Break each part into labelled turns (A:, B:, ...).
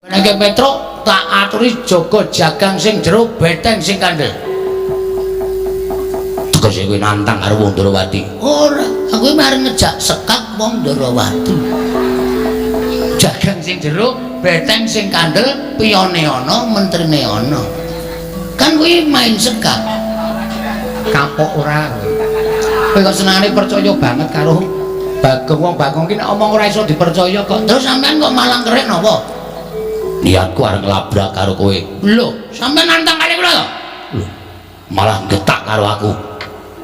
A: Nek Petruk tak aturi jaga jagang sing jero beteng sing kandel. Tegese kowe nantang karo wong Ndorowati. Ora, aku mari ngejak sekak wong Ndorowati. Jagang sing jero, beteng sing kandel, piyone ana, menterine ana. Kan kuwi main sekak.
B: Kapok ora kowe. Kowe kok senengane percaya banget karo Bagong. Wong Bagong ki nek omong ora iso dipercaya kok.
A: Terus sampean kok malang kerik napa?
B: Niatku arep nglabrak karo kowe.
A: Lho, sampean nantang kali kula to?
B: Lho, malah getak karo aku.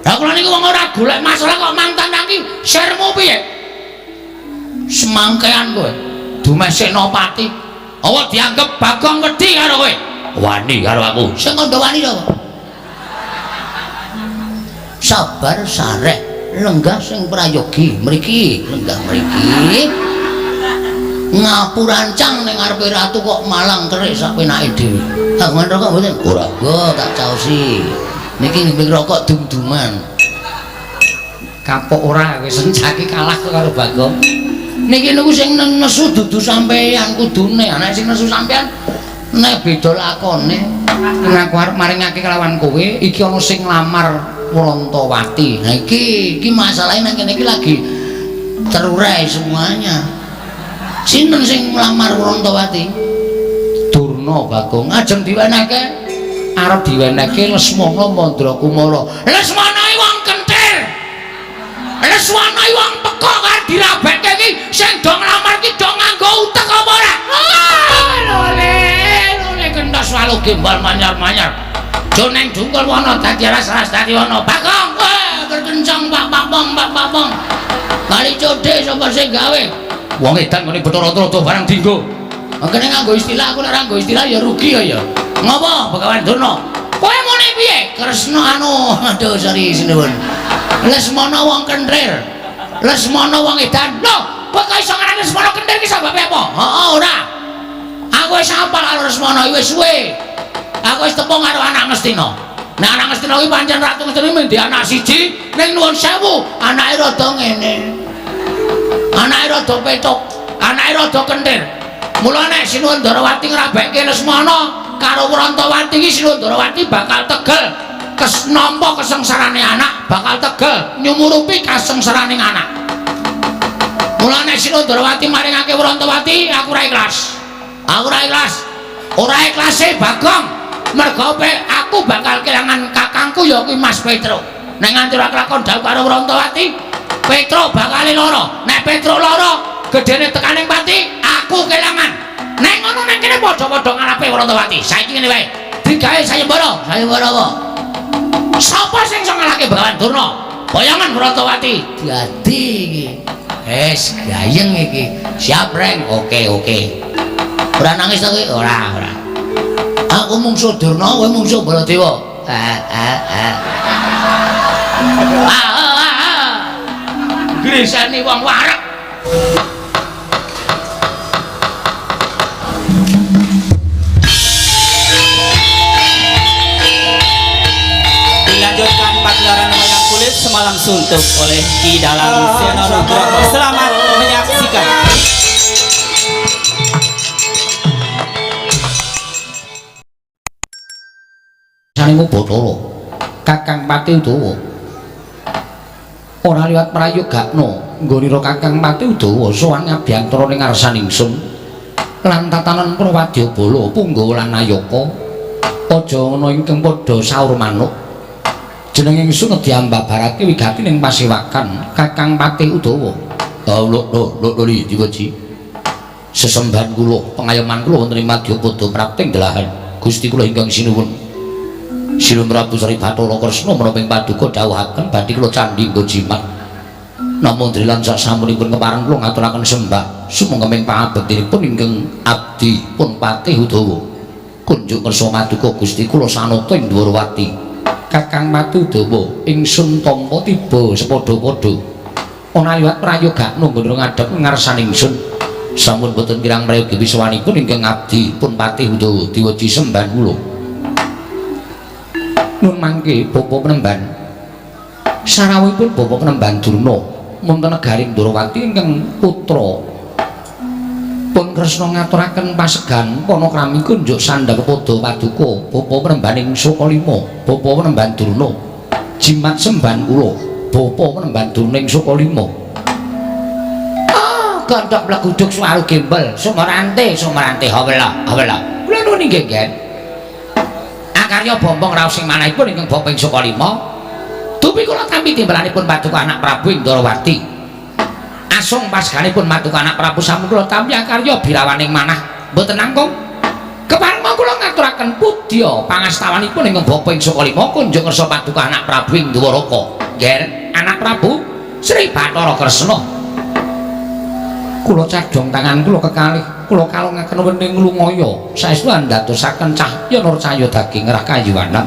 A: Lah kula niku wong ora golek masalah kok mantan iki sermu piye? Semangkean kowe. Dumeh Senopati. Apa dianggep Bagong wedi karo kowe?
B: Wani karo aku.
A: Sing kandha wani sapa? Sabar sareh, lenggah sing prayogi mriki, lenggah mriki. Ngapurancang ning ngarepe ratu kok malang kerik sak penake dhewe. Kagungan rokok mboten?
B: Ora.
A: Go tak caosi. Niki ngimbing rokok dum-duman.
B: Kapok ora kowe sencaki kalah kok karo Bagong.
A: Niki niku sing nesu dudu sampeyan kudune. Nek sing nesu sampeyan nek beda lakone.
B: Nek aku arep maringake kelawan kowe, iki ana sing nglamar Wrontowati.
A: Nah iki masalahe nang kene iki lagi terurai semuanya. Sinten sing nglamar Wrontowati?
B: Durna Bagong.
A: Ajeng diwenehke,
B: arep diwenehke Lesmana Mandrakumara.
A: Lesmana iki wong kentir. Lesmana iki wong pekok karo dirabekke iki sing do nglamar iki do nganggo utek apa ora? Lole, lole kentos walu gembal manyar-manyar. Joneng dungkul wana dadi aras-aras dadi wana. Bagong, wah berkencang pak pak pong pak pak pong. Kali codhe sapa sing gawe?
B: Wong edan ngene Bathara Trada barang dinggo.
A: Kene nganggo istilah, aku nek ora nganggo istilah ya rugi ya ya. Ngopo Begawan Durna? Kowe muni piye? Kresna anu, aduh sorry sinuwun. Lesmana wong kenthir. Lesmana wong edan. Lho, kowe kok iso ngarani Lesmana kenthir ki sebabe apa? Heeh, ora. Aku wis hafal karo Lesmana iki wis suwe. Aku wis tepung karo anak Ngastina. Nek anak Ngastina iki pancen Ratu Ngastina mung anak siji, ning nuwun sewu, anake rada ngene. Anake rada petuk, anake rada kenthir. Mula nek Sinuwun Ndarawati ngrabekke Lesmana karo Wrontowati iki Sinuwun Ndarawati bakal tegel nampa kesengsarane anak, bakal tegel nyumurupi kasengsarane anak. Mula nek Sinuwun Ndarawati maringake Wrontowati, aku ora ikhlas. Aku ora ikhlas. Ora ikhlase Bagong. Mergo aku bakal kelangan kakangku ya kuwi Mas Petro. Nek nganti ora kelakon dhawuh karo Wrontowati, Petro bakal lara. Nek Petro lara, gedene tekaning pati, aku kelangan. Nek ngono nek kene padha-padha ngarepe Wrontowati. Saiki ngene wae. Digawe sayembara. Sayembara apa? Sapa sing iso ngalahke Begawan Durna? Boyongan Wrontowati. Dadi iki. Wis gayeng iki. Siap, Reng. Oke, oke. Ora nangis ta kowe? Ora, ora. Aku mungsuh Durna, kowe mungsuh Baladewa. Ah, ah, ah. Ah, ah, ah. Grisani wong wareg.
C: Dilanjutkan pagelaran wayang kulit semalam suntuk oleh Ki Dalang Seno Nugroho. Selamat menyaksikan.
B: Saningu Bathara, Kakang Pati Udawa. Ora liwat prayogakna nggonira Kakang Pati Udawa sowan ngabiyantara ning ngarsan ingsun lan tatanan Prawadyabala punggawa lan nayaka. Aja ana ingkang padha saur manuk. Jeneng ingsun diambabarake wigati ning pasewakan Kakang Pati Udawa. Lho lho lho lho diweji. Sesembahan kula, pengayoman kula wonten ing madyapada prapting delahan Gusti kula ingkang sinuwun. Sinuwun Prabu Sri Bathara Kresna menapa ing paduka dawuhaken badhe kula candhi nggo jimat. Namung drilan sasampunipun kepareng kula ngaturaken sembah sumangga ing pangabektinipun ingkang abdi pun Patih Udawa. Kunjuk kersa maduka Gusti kula sanata ing Dwarawati. Kakang Pati Udawa ingsun tampa tiba sepadha-padha. Ana liwat prayogakna nggon ngadhep ngarsan ingsun. Sampun boten kirang prayogi wiswanipun ingkang abdi pun Patih Udawa diweji sembahan kula. Nun mangke bapa penemban sarawuhipun bapa penemban Durna wonten negaring Ndorowati ingkang putra Pun Kresna ngaturaken pasegan panakrami kunjuk sandha pepada paduka bapa penembaning Sukalima, bapa penemban Durna. Jimat semban kula, bapa penemban Durna ing Sukalima.
A: Ah, gondok bleguduk suwaru gembel, sumerante, sumerante hawela, hawela. Kula nuwun inggih, Gen. Akarya bombong raos ing manahipun ingkang bapa ing Sukalima. Dupi kula tampi timbalanipun paduka anak Prabu ing Ndorowati. Asung pasganipun paduka anak Prabu sampun kula tampi akarya birawaning manah. Mboten langkung kepareng kula ngaturaken pudya pangastawanipun ingkang bapa ing Sukalima kunjung ngersa paduka anak Prabu ing Dwaraka. Nger, anak Prabu Sri Bathara Kresna.
B: Kula cadhong tangan kula kekalih, kula kalungaken wening lungaya. Saestu andadosaken cahya nur cahya daging rah kayuwanan.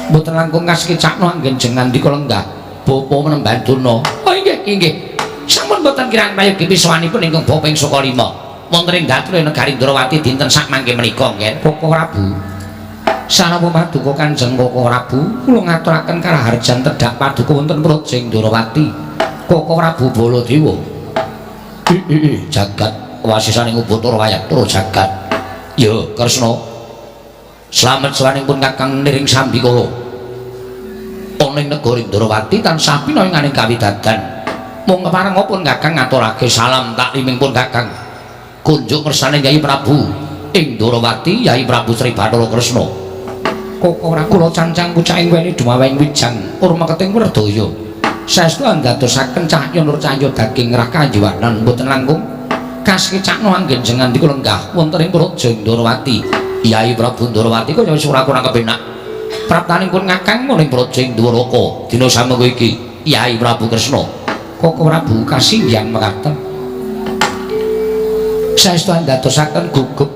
B: Mboten langkung kasekecakno anggen jeng ngandika lenggah bapa menemban Durna.
A: Oh inggih, inggih. Sampun boten kirang prayogi pisowanipun ingkang bapa ing Sukalima. Wonten ing dature negari Ndrawati dinten sakmangke menika, nggih.
B: Koko Prabu. Sanawa paduka Kanjeng Koko Prabu, kula ngaturaken karaharjan tedhak paduka wonten Praja Ndrawati. Koko Prabu Baladewa.
A: I jagat wasisaning Ubatara wayatara jagat. Ya, Kresna. Slamet sawanipun Kakang niring sambikala. Ana ing negara Ndrawati tansah pinaringaning kawidadan. Mung kepareng pun Kakang ngaturake salam takliming pun Kakang. Kunjuk ngersane Yai Prabu ing Ndrawati, Yai Prabu Sri Bathara Kresna.
B: Koko ora kula cancang pucaking weni dumaweng wijang urmeketing werdaya. Saestu andadosaken cahya nur cahya daging rah kajiwanan mboten langkung kasekecakno anggen jeng ngandika lenggah wonten ing Praja Ndrawati.
A: Yai Prabu Ndrawati kaya wis ora kurang kepenak. Praptaning pun Kakang ning Praja Dwaraka dina samengko iki Yai Prabu Kresna.
B: Koko Prabu kasinggihan mekaten. Saestu andadosaken gugup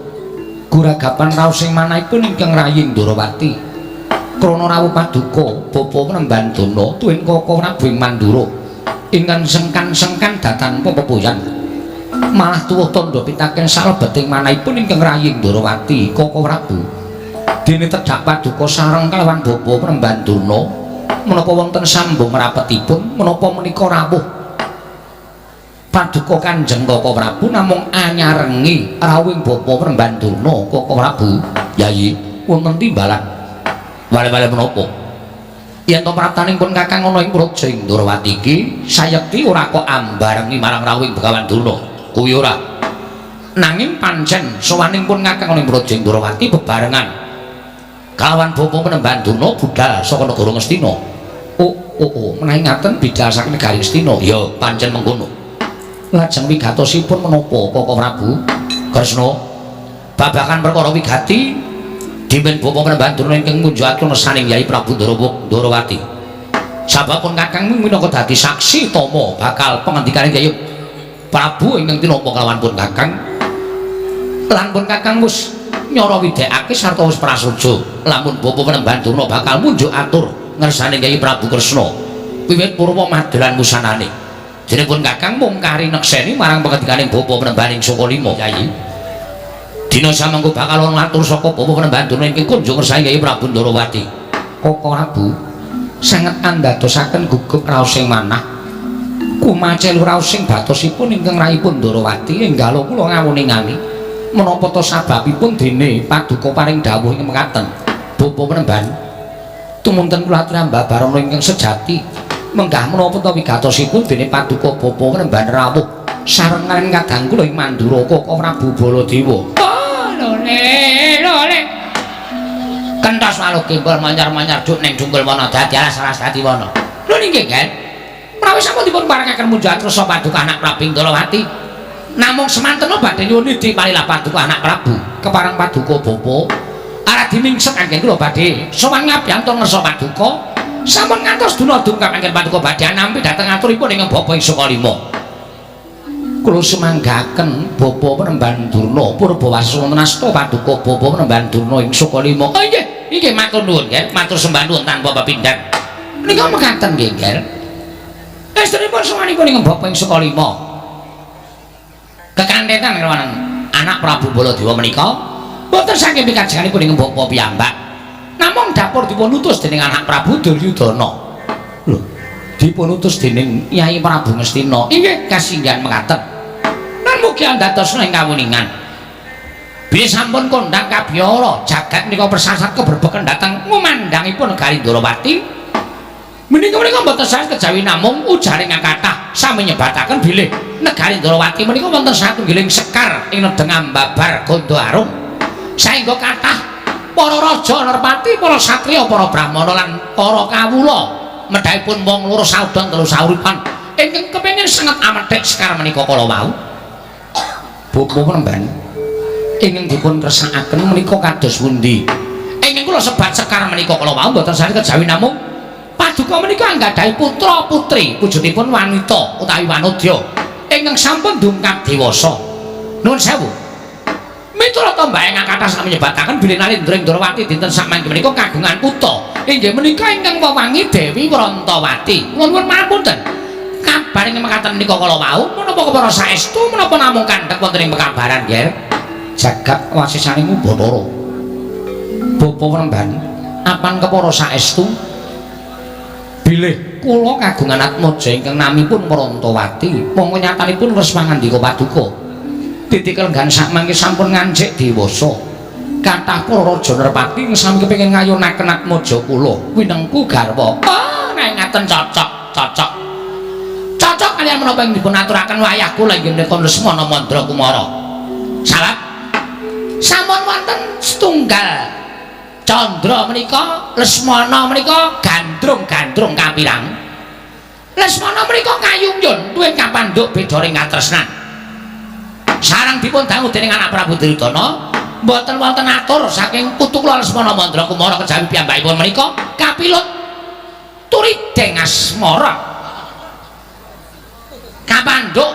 B: guragapan raos ing manahipun ingkang rayi Ndrawati. Krana rawuh paduka bapa penemban Dana tuwin Koko Prabu ing Mandura ingkang sengkan-sengkan datan pepepuyan. Malah tuwuh tandha pitaken salebeting manahipun ingkang rayi Ndrawati Koko Prabu. Dene tedhak paduka sareng kalawan bapa penemban Durna menapa wonten sambung rapetipun menapa menika rawuh paduka Kanjeng Koko Prabu namung anyarengi rawuhing bapa penemban Durna. Koko Prabu,
A: Yayi,
B: wonten timbalan
A: wale-wale menapa? Yen to praptaning pun Kakang ana ing Praja Ndrawati iki sayekti ora kok ambarengi marang rawuhing Begawan Durna. Kuwi ora. Nanging pancen sowaning pun Kakang ana ing Praja Ndrawati bebarengan kalawan bapa penemban Durna budal saka negara Ngastina.
B: Oh, oh, oh, menawi ngaten bidal saking negari Ngastina.
A: Ya, pancen mengkono.
B: Lajeng wigatosipun menapa Koko Prabu?
A: Kresna, babagan perkara wigati dimen bapa penemban Durna ingkang ngunjukaken ngersaning Yai Prabu Ndrawati. Sabab pun Kakang minangka dadi saksi tama bakal pangandikaning Yai Prabu ingkang tinampa kalawan pun Kakang. Lan pun Kakang wis nyara widekake sarta wis prasaja lamun bapa penemban Durna bakal munjuk atur ngersane Yai Prabu Kresna wiwit purwa madelan wusanane. Dene pun Kakang mung kari nekseni marang pangandikaning bapa penemban ing Sukalima. Yai, dina samangko bakal ana atur saka bapa penemban Durna ingkang kunjung ngersane Yai Prabu Ndrawati.
B: Koko Prabu sanget andadosaken gugup raos ing manah kumacelu raos sing batosipun ingkang rahipun Ndrawati enggalo kula ngawuningani menapa ta sababipun dene paduka paring dawuh ing mekaten. Bapa penemban tumunten kula aturi ambabarana ingkang sejati menggah menapa ta wigatosipun dene paduka bapa penemban rawuh sareng kaliyan kadang kula ing Mandura Koko Prabu Baladewa.
A: Oh, lole lole. Kentos waluh gembol manyar-manyar duk ning dungkul wana dadi alas-alas dadi wana. Lho nggih, Gen. Menawi sampun dipun parengaken munjuk atur paduka anak Prabu Ndrawati. Namung semanten badhe nyuwun nidhi palilah paduka anak Prabu
B: kepareng paduka bapa
A: aradi mingset anggen kula badhe sowan ngabyanto ngersa paduka. Sampun ngantos duna dungkap anggen paduka badhe anampi dhateng aturipun ingkang bapa ing Sukalima.
B: Kula sumanggaken bapa penemban Durna purba wonten asta paduka bapa penemban Durna ing Sukalima.
A: Oh inggih, inggih matur nuwun, Ger. Matur sembah nuwun tanpa pepindhan. Menika mekaten nggih, Ger. Estrinipun sowanipun ing bapa ing Sukalima. Kekantenan kelawan anak Prabu Baladewa menika boten saking pikajenganipun ing bapa piyambak. Namung dapur dipun utus dening anak Prabu Duryudana.
B: Lho, dipun utus dening Yai Prabu Ngastina.
A: Inggih, kasinggihan mekaten. Lan mugi mugi andadosna ing kawuningan. Bilih sampun kondhang kabiyala jagat menika persasat keberbeken dhateng ngumandhangipun negari Ndorowati. Menika menika mboten sanes kejawi namung ujaring kathah sami nyebataken bilih negari Ndorowati menika wonten satunggiling sekar ing nedeng ambabar Ganda Arum. Saengga kathah para raja nerpati, para satriya, para brahmana lan para kawula medhahipun wong loro saudon telu sauripan ingkang kepengin sanget amethik sekar menika kala wau.
B: Bapa Penemban ingkang dipun kersakaken menika kados pundi?
A: Ingkang kula sebat sekar menika kala wau mboten sanes kejawi namung paduka menika anggadhahi putra putri wujudipun wanita utawi wanodya ingkang sampun dungkap dewasa. Nuwun sewu. Miturut tembang kathah sami nyebataken bilih Nalendra ing Ndrawati dinten samangke menika kagungan putra inggih menika ingkang wewangi Dewi Wrantawati. Nuwun pangapunten. Kabar ing mekaten menika kala wau menapa kepara saestu menapa namung kandhek wonten ing pekabaran, Ger?
B: Jagat wasisaning Bathara. Bapa Penemban apan kepara saestu bilih kula kagungan atmaja ingkang namipun Wrantawati, mongko nyatanipun wis pangandika paduka. Titik lenggan sakmangke sampun ngancik dewasa. Kathah para raja nerpati ing sami kepengin ngayunaken atmaja kula winengku garwa.
A: Oh, nek ngaten cocok, cocok. Cocok kaliyan menapa ing dipun aturaken wayah kula inggih menika Lesmana Mandra Kumara. Salah. Sampun wonten setunggal candra menika Lesmana menika gandrung-gandrung kapirang. Lesmana menika kayungyun duwe kapandhuk bedaring katresnan. Sareng dipun dangu dening anak Prabu Duryudana, mboten wonten atur saking putu kula Lesmana Mandra Kumara kejawi piyambakipun menika kapilut turideng asmara. Kapandhuk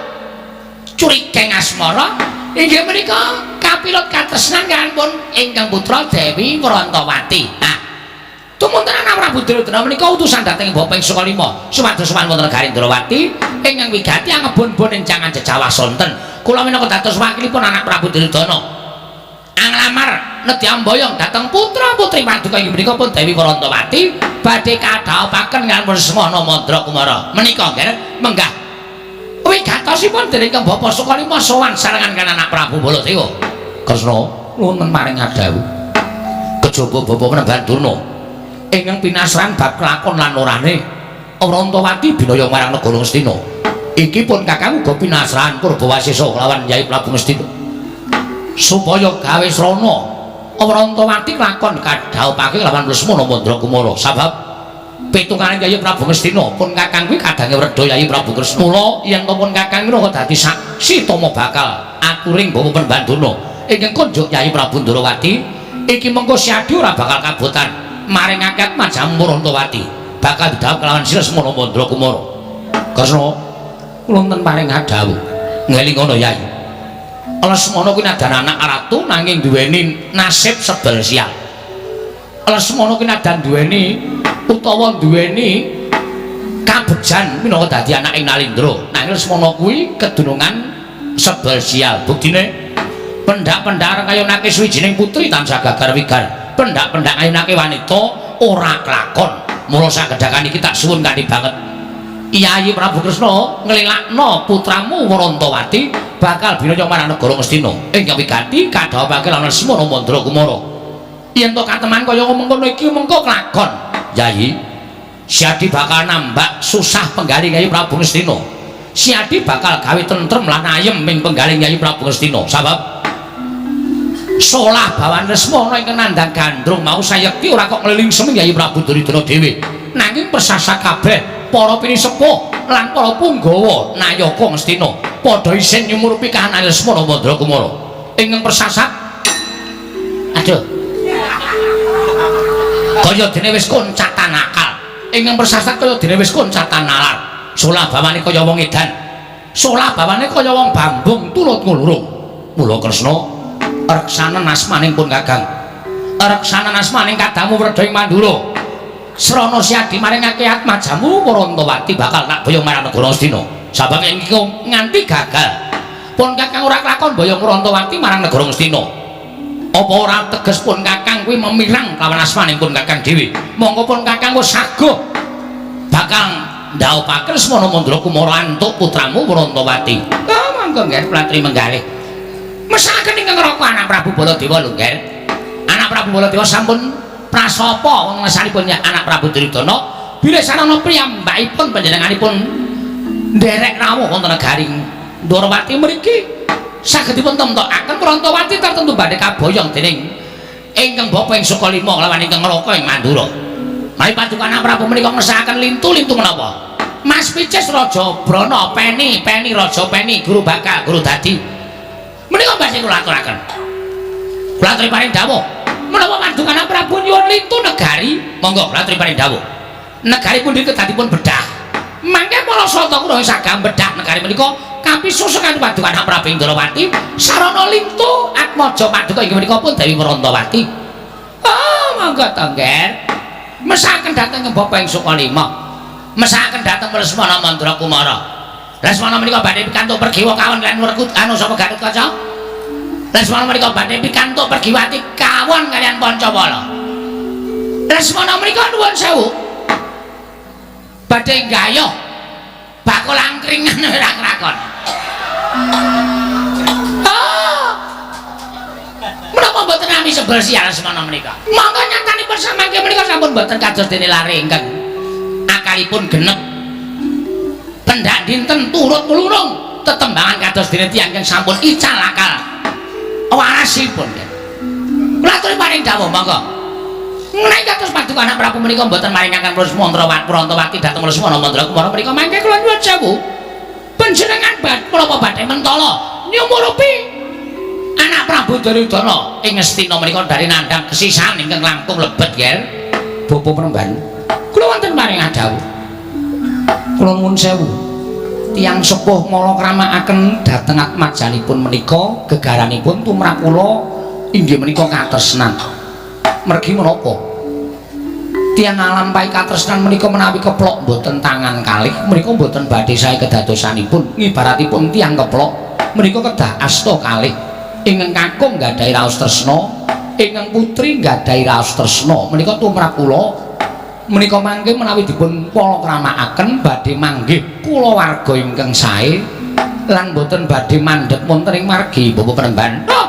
A: curigeng asmara inggih menika kapilut katresnan kaliyan ingkang putra Dewi Wrantawati. Nah, tumunten anak Prabu Duryudana menika utusan dhateng Bapa ing Sukalima supados sowan wonten negari Ndrawati ingkang wigati angebon-bon ing jangan jejawah sonten. Kula minangka dados wakilipun anak Prabu Duryudana anglamar nedhi amboyong dhateng putra-putri paduka inggih menika pun Dewi Wrantawati badhe kadhawuhaken kaliyan Lesmana Mandra Kumara. Menika nggih menggah wigatosipun dening Bapa Sukalima sowan sarengan kan anak Prabu Baladewa.
B: Kresna nuwun maring adhawuh. Kejaba Bapa Penemban Durna ingkang pinasran bab kelakon lan orane Wrantawati binaya marang negara Ngastina. Iki pun kakang uga pinasran Purbawasesa kelawan Yai Prabu Ngastina supaya gawe srana Wrantawati kelakon kadhawuhake kelawan Lesmana Mandra Kumara. Sabab pitungane Yai Prabu Ngastina pun kakang kuwi kadange wredha Yai Prabu Kresna. Mula yen to pun kakang kira dadi saksi tama bakal aturing Bapa Penemban Durna ingkang konjuk Yai Prabu Ndrawati iki mengko siadi ora bakal kabotan maringake atmajamu Wrantawati bakal didhawuh kelawan Sri Lesmana Mandra Kumara. Kresna kula wonten paring adhawuh ngeling ngono Yai. Lesmana kuwi nadan anak ratu nanging duweni nasib sebel sial. Lesmana kuwi nadan duweni utawa duweni kabejan minangka dadi anak ing Nalindra. Nanging Lesmana kuwi kedunungan sebel sial. Buktine pendak-pendak kayonake suwijining putri tansah gagar wigar. Pendak-pendak kayonake wanita ora klakon. Mula sagedhakan iki tak suwun kanthi banget. Yayi Prabu Kresna nglilakno putramu Wrantawati bakal binaya marang negara Ngastina. Ingkang wigati kadhawuhake lan Lesmana Mandra Kumara. Yen to kateman kaya mengkono iki mengko klakon. Yayi, Siadi bakal nambak susah penggalih Yayi Prabu Ngastina. Siadi bakal gawe tentrem lan ayem ing penggalih Yayi Prabu Ngastina. Sabab solah bawan Lesmana ingkang nandhang gandrung mau sayekti ora kok ngliling semi Yayi Prabu Duryudana dhewe. Nanging persasa kabeh para pinisepuh lan para punggawa nayaka Ngastina padha isin nyumurupi kahanan Lesmana Mandra Kumara. Ingkang persasat aduh kaya dene wis koncatan akal. Ingkang persasat kaya dene wis koncatan nalar. Solah bawane kaya wong edan. Solah bawane kaya wong bambung tulut ngulurung. Mula Kresna reksanen asmaning pun Kakang. Reksanen asmaning kadamu wredha ing Mandura. Srana siadi maringake atmajamu Wrantawati bakal tak boyong marang negara Ngastina. Sabab yen iki nganti gagal, pun Kakang ora kelakon boyong Wrantawati marang negara Ngastina. Apa ora teges pun Kakang kuwi memirang lawan asmaning pun Kakang dhewe. Mongko pun Kakang wis saguh bakal ndhawuhake Lesmana Mandra Kumara antuk putramu Wrantawati. Ah,
A: Monggo nggih kula aturi menggalih. Mesakaken ingkang Raka anak Prabu Baladewa lho nggih. Anak Prabu Baladewa sampun prasapa wonten ngersanipun ya anak Prabu Duryudana bilih sarana piyambakipun panjenenganipun nderek rawuh wonten negari Ndorowati mriki saged dipun temtokaken Prantawati tertentu badhe kaboyong dening ingkang bapa ing Sukalima lawan ingkang Raka ing Mandura. Mari paduka anak Prabu menika ngersakaken lintu-lintu menapa? Mas Picis Raja Brana Peni, Peni Raja Peni, guru bakal, guru dadi. Menika badhe kula aturaken. Kula aturi paring dawuh. Menapa paduka anak Prabu nyuwun lintu negari? Monggo kula aturi paring dawuh. Negari pundi kedadipun bedah. Mangke para sata kula sagah bedah negari menika kapisu sekali paduka anak Prabu Indrawati sarana lintu atmaja paduka inggih menika pun Dewi Prantawati. Oh, monggo to, Ngger. Mesakaken dhateng Bapa ing Sukalima. Mesakaken dhateng Lesmana Mandra Kumara. Lesmana menika badhe pikantuk pergiwa kawon lan werkut anu sapa Gatotkaca? Lesmana menika badhe pikantuk pergiwati kawon kaliyan Pancawala. Lesmana menika nuwun sewu. Badhe gayuh bakul angkringan ora krakon. Oh. Menapa mboten nami sebel sial Lesmana menika? Monggo nyatanipun samangke menika sampun mboten kados dene lare ingkang akalipun genep. Pendak dinten turut mlurung tetembangan kados dene tiyang ingkang sampun ical akal warasipun. Kula aturi paring dawuh monggo. Menawi kados paduka anak Prabu menika mboten maringaken Lesmana Prantawati dhateng Lesmana Mandra Kumara menika mangke kula nyuwun sewu. Panjenengan menapa badhe mentala nyumurupi anak Prabu Duryudana ing Ngastina menika dari nandhang kesisan ingkang langkung lebet nggih.
B: Bapa Premban,
A: Kula wonten paring dawuh.
B: Kula nuwun sewu. Tiyang sepuh mala kramakaken dhateng atmajanipun menika gegaranipun tumrap kula inggih menika katresnan. Mergi menapa? Tiyang nglampahi katresnan menika menawi keplok mboten tangan kalih menika mboten badhe sae kedadosanipun. Ngibaratipun tiyang keplok menika kedah asta kalih. Ingkang kakung nggadahi raos tresna, ingkang putri nggadahi raos tresna. Menika tumrap kula menika mangke menawi dipun pala kramakaken badhe manggih kulawarga ingkang sae lan boten badhe mandhet wonten ing margi Bapak Premban.
A: Oh,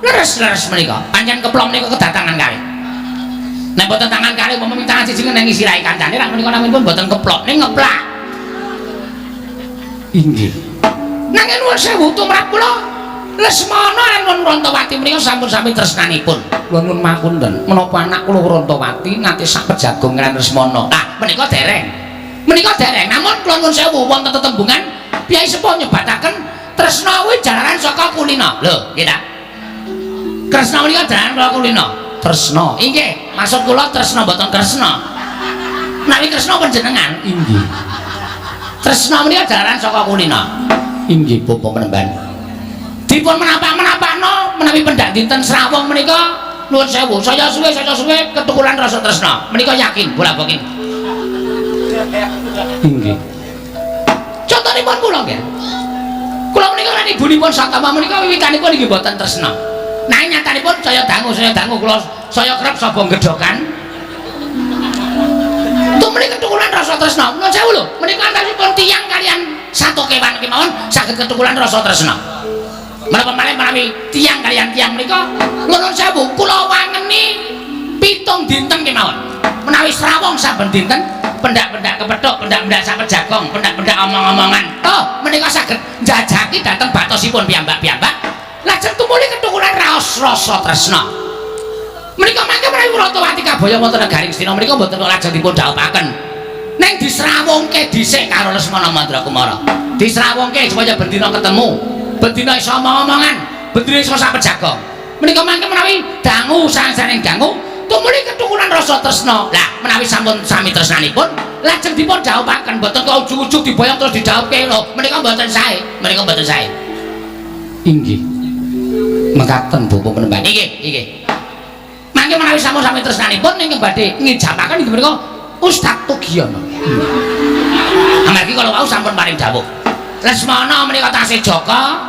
A: leres-leres menika. Pancen keplok menika kedatangan kalih. Nek boten tangan kalih umpama tangan siji ngenengi sirahe kancane rak menika naminipun boten keplok ning ngeplak.
B: Inggih.
A: Nanging nuwun sewu tumrap kula Lesmana lan nuwun Prantawati menika sampun sami tresnanipun.
B: Kula nuwun mapunten, menapa anak kula Prantawati nate sak pejagong kaliyan Lesmana?
A: Nah, menika dereng. Menika dereng. Namun kula nuwun sewu wonten tetembungan Kyai Sepuh nyebataken tresna kuwi jalaran saka kulina. Lho, nggih ta? Kresna menika jalaran saka kulina.
B: Tresna.
A: Inggih, maksud kula tresna mboten Kresna. Menawi Kresna panjenengan,
B: Inggih.
A: Tresna menika jalaran saka kulina.
B: Inggih Bapak Premban.
A: Dipun menapa-menapakno menawi pendak dinten srawung menika nuwun sewu, saya suwe ketukulan rasa tresna. Menika yakin bola bokin.
B: Inggih.
A: Contonipun kula nggih. Kula menika lan ibunipun Satama menika wiwitanipun inggih mboten tresna. Nanging nyatanipun saya dangu kula saya kerep saba gedhokan. Tumrih ketukulan rasa tresna. Nuwun sewu lho, menika antawisipun tiyang kaliyan satu kewan kemawon saged ketukulan rasa tresna. Menapa malih menawi tiyang kaliyan tiyang menika nuwun sewu kula wangeni 7 dinten kemawon. Menawi srawung saben dinten pendak-pendak kepethuk, pendak-pendak sak pejagong, pendak-pendak omong-omongan. Oh, menika saged njajaki dhateng batosipun piyambak-piyambak. Lajeng tumuli ketukulan raos rasa tresna. Menika mangke menawi Prantawati kabaya wonten negari Ngastina menika mboten kok lajeng dipun dhawuhaken. Ning disrawungke dhisik karo Lesmana Mandra Kumara. Disrawungke supaya bendina ketemu, bendina iso omong-omongan, bendina iso sak pejagong. Menika mangke menawi dangu sasaring dangu tumuli ketukulan rasa tresna. Lah menawi sampun sami tresnanipun lajeng dipun dhawuhaken mboten kok ujug-ujug diboyong terus didhawuhke lho. Menika mboten sae, menika mboten sae.
B: Inggih. Mekaten Bapak Premban.
A: Inggih, inggih. Mangke menawi sampun sami tresnanipun ingkang badhe ngijabaken inggih menika Ustaz Tugiono. Amargi kala wau sampun paring dawuh. Lesmana menika tasih jaka.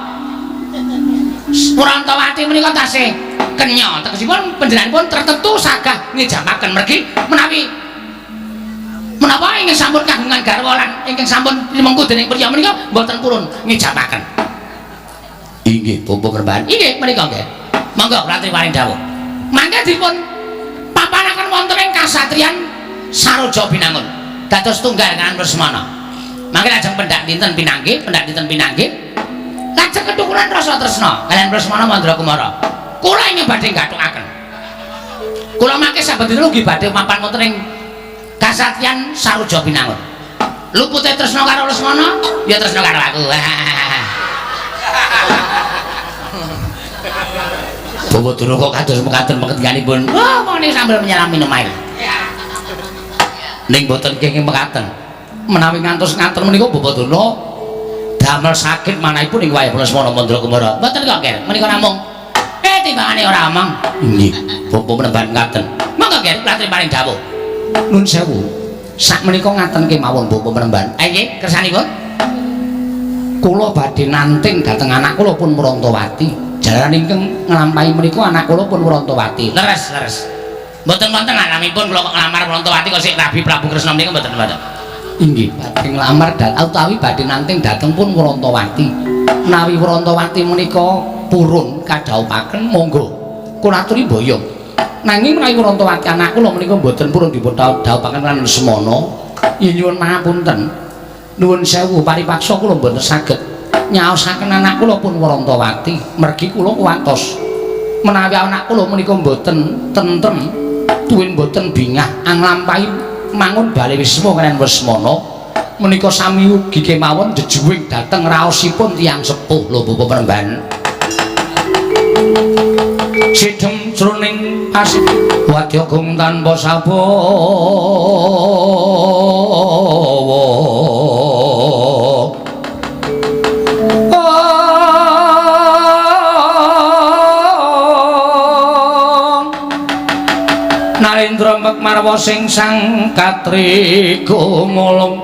A: Prantawati menika tasih kenya. Tegesipun panjenenganipun tertentu sagah ngijabaken mergi menawi menapa ingkang sampun kagungan garwa lan ingkang sampun limengku dening priya menika mboten purun ngijabaken. Inggih, Bapak Peremban. Inggih, menika nggih. Monggo kula aturi paring dawuh. Mangke dipun papanaken wonten ing kasatriyan Saroja Binangun. Dados tunggal kaliyan Lesmana. Mangke lajeng pendak dinten pinanggih, pendak dinten pinanggih. Lajeng ketukuran rasa tresna kaliyan Lesmana Mandra Kumara. Kula ingkang badhe gathukaken. Kula mangke saben dinten ugi badhe mapan wonten ing kasatriyan Saroja Binangun. Lupute tresna karo Lesmana, ya tresna karo aku. Bawa durung kok kados mekaten pengertianipun. Wah, mone sambil menyelam minum air. Ning boten kenging mekaten. Menawi ngantos ngaten menika Bapak Durna damel sakit manahipun ing wayah Lesmana Mandra Kumara. Mboten kok, Ger. Menika namung timbangane ora omong.
B: Inggih, Bapak menemban ngaten.
A: Monggo, Ger, kula aturi paring dawuh.
B: Nun sewu. Sak menika ngaten kemawon Bapak menemban.
A: Nggih, kersanipun.
B: Kula badhe nanting dhateng anak kula pun Mrantawati. Jalaran ingkang nglampahi menika anak kula pun Mrantawati.
A: Leres, leres. Mboten wonten alamipun kula kok nglamar Mrantawati kok sik Rabi Prabu Kresna menika mboten wonten.
B: Inggih, badhe nglamar dan utawi badhe nanting dhateng pun Mrantawati. Menawi Mrantawati menika purun kadhawuhaken monggo kula aturi mboyong. Nanging menawi Mrantawati anak kula menika mboten purun dipun dhawuhaken lan Lesmana, yen nyuwun pangapunten. Nuwun sewu paripaksa kula mboten saged nyaosaken anak kula pun Mrantawati, mergi kula kuwatos menawi anak kula menika mboten tentrem, tuwin mboten bingah anglampahi mangun bale wisma kaliyan Lesmana menika sami ugi kemawon jejuwing dhateng raosipun tiyang sepuh lho Bapak Peremban. Sidhem jroning pasir wadya gung tanpa sabawa. Narendra Mekmarwa sing sang katrikumulung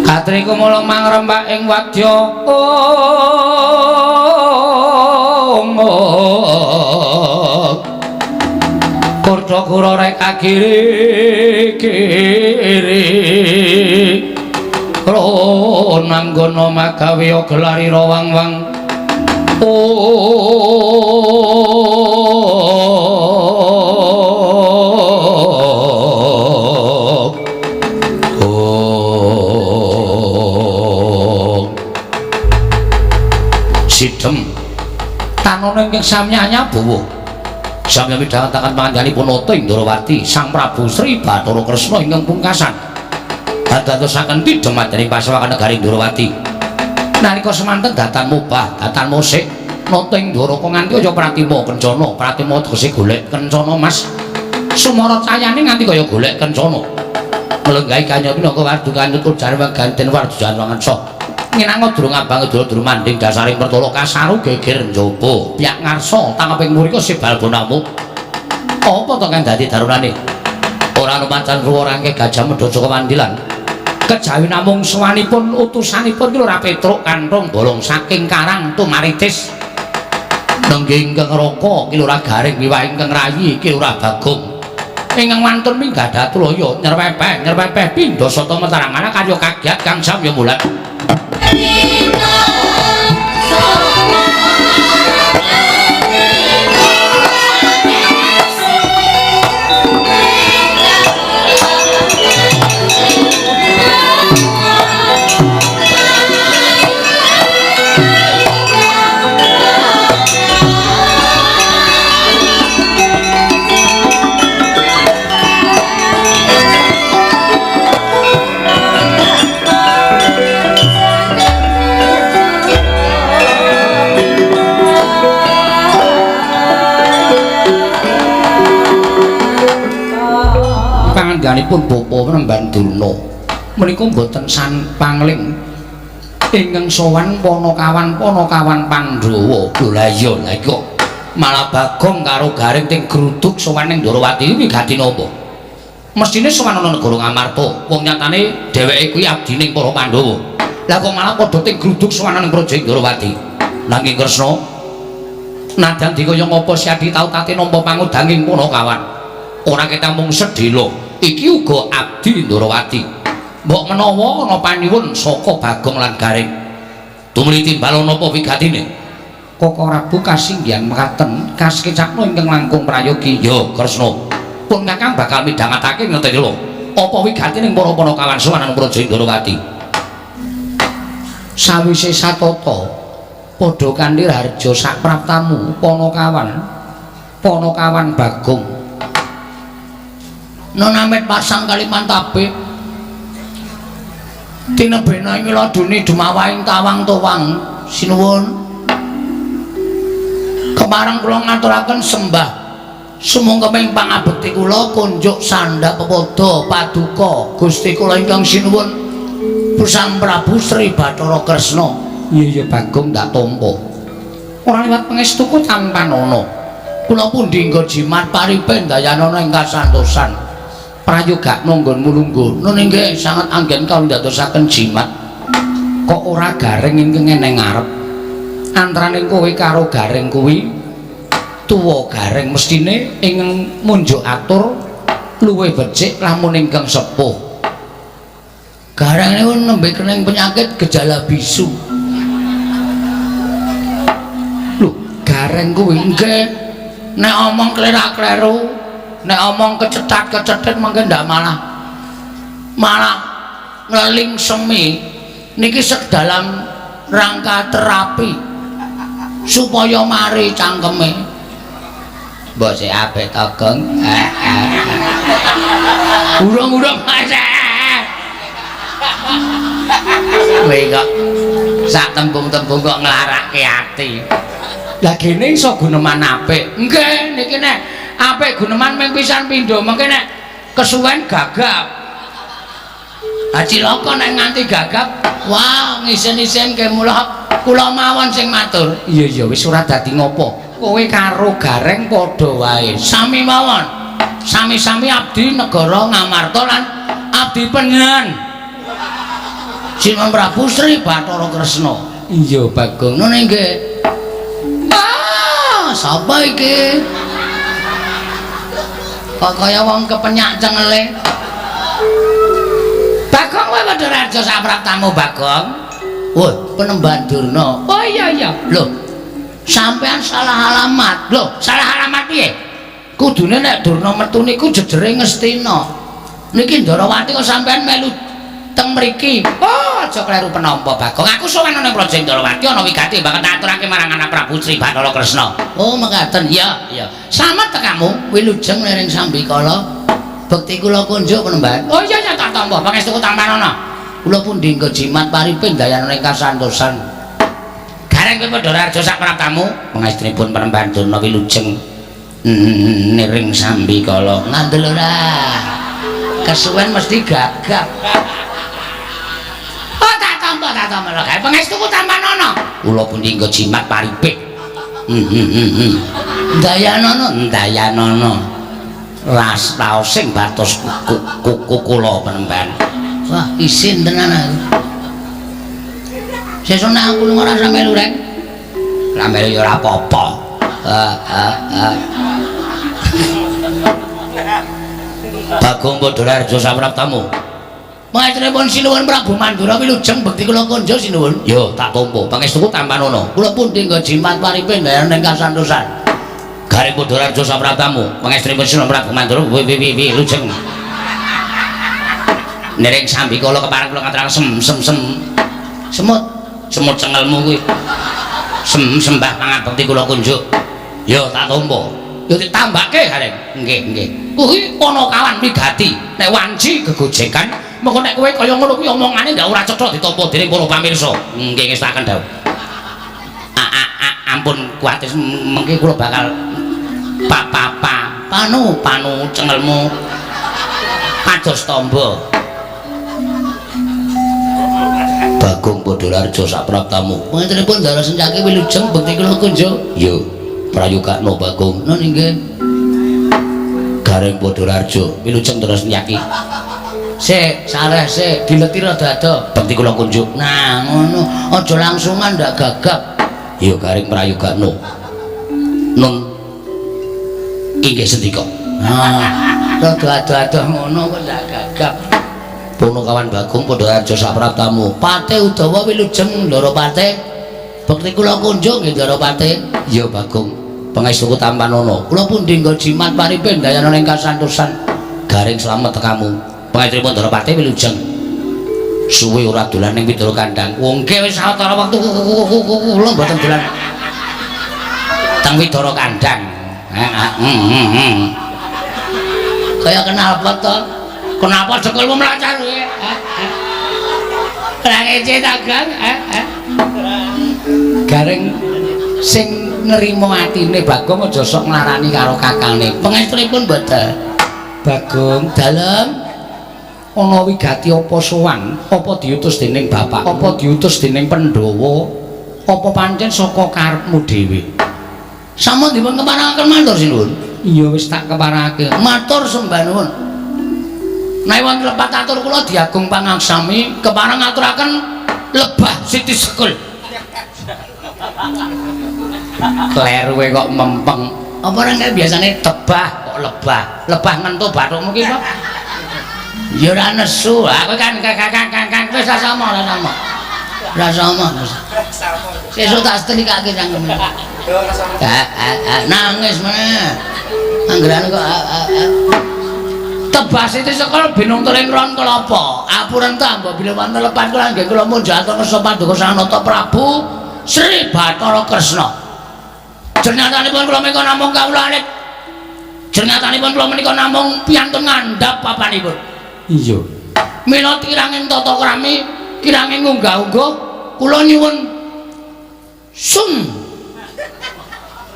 B: katrikumulung mangrembak ing wadya Kurda-kura rek kiri kiri Ronanggana magawe gelari rawang-wang Sidhem tanono ingkang samyanya buwuh samya midhangetaken pangandhanipun Nata Indrawati Sang Prabu Sri Bathara Kresna ingkang pungkasan dadosaken tidhem madyaning pasewakan negari Indrawati. Nalika semanten datan mubah datan musik Nata Indraka nganti kaya Pratima Kencana. Pratima tegese golek kencana Mas. Sumara cayane nganti kaya golek kencana. Melenggahi kanya pinaka wardu kanyut ujar ganten wardu janwangan. Nginango durung abang durung manding dasaring pertolo kasaru geger njaba piyak ngarsa tangeping mrika sibal bonamu. Apa to kang dadi darunane? Ora lumacan ruwa rangke gajah medha saka wandilan. Kejawi namung sowanipun utusanipun ki ora Petruk kanthong bolong saking karang tumaritis. Nenggih ingkang raka ki ora garing wiwah ingkang rayi ki ora Bagong. Ingkang wantun minggah datulaya nyerpepeh nyerpepeh pindha sata metarangana karya kagiat kang samya mulat. Pangandhanipun Bapa Penemban Durna menika mboten san pangling ingkang sowan panakawan panakawan Pandhawa. Lho lah iya lah kok malah Bagong karo Gareng ting gruduk sowan ning Ndrawati iki wigati napa? Mestine sowan ana negara Ngamarta, wong nyatane dheweke kuwi abdining para Pandhawa. Lah kok malah padha ting gruduk sowan ning Praja Ndrawati. Nanging Kresna nadyan dikaya ngapa Siadi tau tate nampa pangudanging panakawan. Ora ketamung sedhela, iki uga abdi Ndrawati. Mbok menawa ana panyuwun saka Bagong lan Gareng.
A: Tumuli timbal napa wigatine?
B: Koko Prabu kasinggihan mekaten kasekecakno ingkang langkung prayogi.
A: Ya, Kresna. Pun Kakang bakal midhangetake ngerti lho. Apa wigatine para panakawan sowan nang Praja Ndorowati?
B: Sawise satata padha kanthi harja sapraptamu panakawan panakawan Bagong
A: nonamit pasang Kalimantabe tinebena ing ladune dumawahing tawang towang. Sinuwun kemareng kula ngaturaken sembah sumungkeming pangabekti kula kunjuk sandhak pepadha paduka Gusti kula ingkang sinuwun Sang Prabu Sri Bathara Kresna.
B: Iya iya Bagong ndak tampa. Ora liwat pangestuku tampanana.
A: Kula pundi nggo jimat paripe ndayanana ing kasantosan.
B: Prayogakna nggonmu lungguh.
A: Nun inggih sanget anggen kawula ndadosaken jimat.
B: Kok ora gareng ingkang eneng ngarep. Antaraning kowe karo gareng kuwi tuwa gareng mestine ing munjuk atur luwih becik lamun ingkang sepuh.
A: Gareng niku nembe kening penyakit gejala bisu.
B: Lho, gareng kuwi
A: nggih nek omong klerak-kleru, nek omong kecetat-kecetit mangke ndak malah malah ngleling semi. Niki sek dalam rangka terapi supaya mari cangkeme. Mbok sik apik to, Gong. Urung-urung Mas. Kowe kok sak tembung-tembung kok nglarake ati.
B: Lah gene iso guneman apik.
A: Nggih, niki nek apik guneman mung pisan pindho, mengke nek kesuwen gagap. Ha cilaka nek nganti gagap, wah ngisen-isenke mula kula mawon sing matur.
B: Iya iya wis ora dadi ngopo. Kowe karo gareng padha wae.
A: Sami mawon. Sami-sami abdi negara Ngamarta lan abdi penyen. Sinuwun Prabu Sri Bathara Kresna.
B: Iya Bagong.
A: Ngono nggih. Ah, sapa iki? Kok kaya wong kepenyak cengele. Bagong kowe padha raja sapraptamu Bagong. Wah, penemban Durna.
B: Oh iya iya.
A: Lho, sampean salah alamat. Lho, salah alamat piye? Kudune nek Durna metu niku jejere Ngastina. Niki Ndarawati kok sampean melu teng mriki. Oh, aja kleru penampa Bagong. Aku sowan nang Praja Ndarawati ana wigati bakal tak aturake marang anak Prabu Sri Bathara Kresna. Oh, mekaten. Iya, iya. Slamet tekamu wilujeng ning sambikala. Bekti kula kunjuk penemban. Oh iya iya tak tampa pangestuku tampanana. Kula pundi nggo jimat paripe ndayana ing kasantosan. Gareng kowe padha raja sak praptamu. Pangestrinipun penemban Durna wilujeng niring sambikala. Ngandel ora. Kesuwen mesti gagap. Oh tak tampa lho gawe pangestuku tampanana. Kula pundi nggo jimat paripe. Ndayanana ndayanana. Ras raosing batos kuku kula penemban. Wah, isin tenan aku. Sesuk nek aku lunga ora melu rek. Lah melu ya ora apa-apa. Bagong Padhararja sapraptamu. Pangestunipun sinuwun Prabu Mandura wilujeng bekti kula konjo sinuwun. Yo tak tampa. Pangestuku tampanana. Kula pundi nggo jimat paripe ndayana ning kasantosan. Gareng Padhararja sapraptamu. Pangestunipun sinuwun Prabu Mandura wilujeng. Niring sambikala kepareng kula ngaturaken sem sem sem semut semut cengelmu kuwi. Sem sembah pangabekti kula kunjuk. Yo tak tampa. Yo ditambake Gareng. Nggih nggih. Kuwi ana kawan wigati nek wanci gegojekan mengko nek kowe kaya ngono kuwi omongane ndak ora cetha ditampa dening para pamirsa. Nggih ngestaken dawuh. Ampun kuwatir mengke kula bakal pa pa pa panu panu cengelmu pados tamba. Bagong Padhararja sapraptamu. Panjenenganipun Ndara Sencaki wilujeng bekti kula kunjuk. Yo prayogakna Bagong. Nun inggih. Gareng Padhararja wilujeng Ndara Sencaki. Sik, sareh sik, dileti rada ado. Bekti kula kunjuk. Nah, ngono. Aja langsungan ndak gagap. Yo garing prayogakna. Nun inggih sendika. Nah, rada ado-ado ngono kok ndak gagap. Punakawan Bagong padha arja sapraptamu. Pate Udawa wilujeng Ndara Pate. Bekti kula kunjung nggih Ndara Pate. Iya Bagong. Pangestuku tampanana. Kula pundi nggo jimat paripe ndayana ing kasantosan. Garing slamet tekamu. Pangestunipun Ndara Pate wilujeng. Suwe ora dolan ning Widara Kandang. Wong nggih wis sawetara wektu kula mboten dolan teng Widara Kandang. Heeh. Kaya kenal pot to. Kenapa sekolmu melancar? Ora ngece ta, Gang?
B: Gareng sing nrimo atine Bagong aja sok nglarani karo kakangne.
A: Pangestunipun mboten.
B: Bagong
A: Dalem
B: ana wigati apa sowan? Apa diutus dening bapak? Apa diutus dening Pandhawa? Apa pancen saka karepmu dhewe?
A: Sampun dipun keparengaken matur sinuwun.
B: Iya wis tak keparengake.
A: Matur sembah nuwun. Nek wonten lepat atur kula diagung pangaksami kepareng ngaturaken lebah Siti Sekul.
B: Kleruwe kok mempeng.
A: Apa ora nek biasane
B: tebah kok lebah. Lebah ngentu bathukmu ki kok.
A: Ya ora nesu. Aku kan kang wis ora sama, ora sama. Ora sama. Sesuk tak setrikake cangkeme. Nangis meneh. Anggerane kok Tebah Siti Sekul binung teling ron kelapa. Apuren ta mbok bilih wonten lepat kula nggih kula munjat kersa paduka Sang Nata Prabu Sri Bathara Kresna. Jernyatanipun kula menika namung kawula alit. Jernyatanipun kula menika namung piyantun ngandhap papanipun.
B: Iya.
A: Mila kiranging tata krami, kiranging unggah-ungguh kula nyuwun sun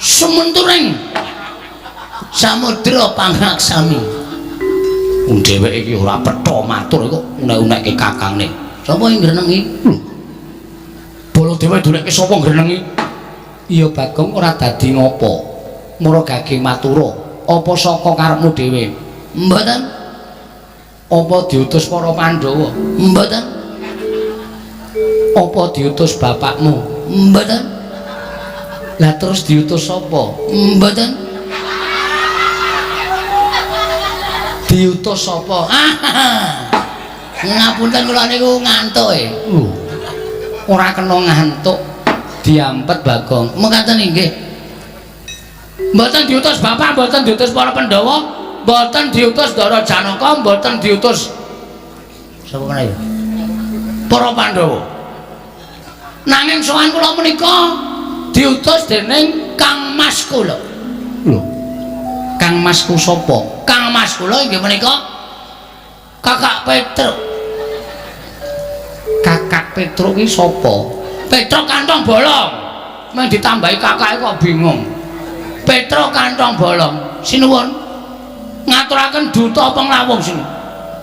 A: sumenturing samudra pangaksami.
B: Wong dheweke iki ora petha matur kok unek-unekke kakangne.
A: Sapa ing grenengi?
B: Lho. Baladewa doleke sapa grenengi? Iya Bagong ora dadi ngopo. Mura gage matura. Apa saka karepmu dhewe?
A: Mboten.
B: Apa diutus para Pandhawa?
A: Mboten.
B: Apa diutus bapakmu?
A: Mboten.
B: Lah terus diutus sapa?
A: Mboten.
B: Diutus sapa?
A: Ngapunten kula niku ngantuk e.
B: Lho. Ora kena ngantuk. Diampet Bagong.
A: Mekaten inggih. Mboten diutus bapak, mboten diutus para Pandhawa, mboten diutus Ndara Janaka, mboten diutus sapa meneh ya? Para Pandhawa. Nanging sowan kula menika diutus dening Kang Mas kula.
B: Lho. Kang Masku sapa?
A: Kang Mas kula inggih menika Kakak Petruk.
B: Kakak Petruk ki sapa?
A: Petruk kantong bolong. Meng ditambahi kakake kok bingung. Petruk kantong bolong. Sinuwun. Ngaturaken duta penglawung sini.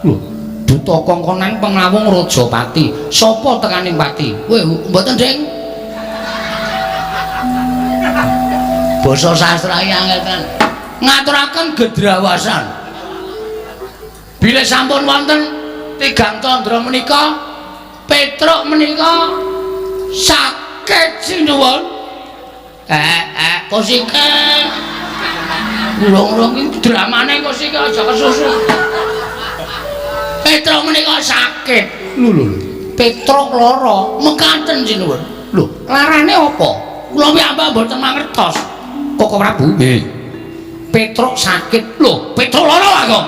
B: Lho, duta kongkonan penglawung Rajapati. Sapa tekaning pati?
A: Weh, mboten, Ding. Basa sastra iki angel tenan. Ngaturaken gedrawasan. Bilih sampun wonten tigang candra menika, Petruk menika sakit sinuwun. Kosike. Urung-urung iki dramane kosike aja kesusu. Petruk menika sakit.
B: Lho lho. Petruk lara.
A: Mekaten sinuwun.
B: Lho, larane apa?
A: Kula piyambak mboten mangertos.
B: Koko Prabu? Nggih. Petruk sakit. Lho, Petruk lara kok.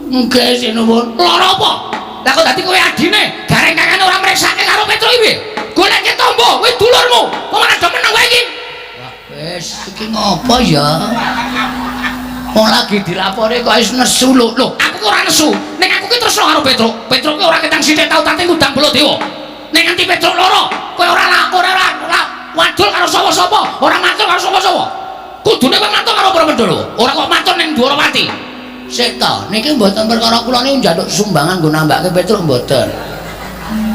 A: Nggih sinuwun.
B: Lara apa? Lah kok dadi kowe adine, gareng kakane ora mriksake karo Petruk iki piye? Goleke tombo, kowe dulurmu. Kok malah do meneng wae iki?
A: Wis, iki ngopo ya? Wong lagi dilapori kok wis nesu lho.
B: Lho, aku kok ora nesu. Nek aku ki tresno karo Petruk. Petruk ki ora ketang sithik tau tate ngundang Baladewa. Nek nganti Petruk lara, kowe ora ora wadul karo sapa-sapa, ora matur karo sapa-sapa. Kudune kowe matur karo para Pandhawa, ora kok matur ning Dwarawati.
A: Sik ta, niki mboten perkara kula niku njaluk sumbangan nggo nambahke Petruk mboten.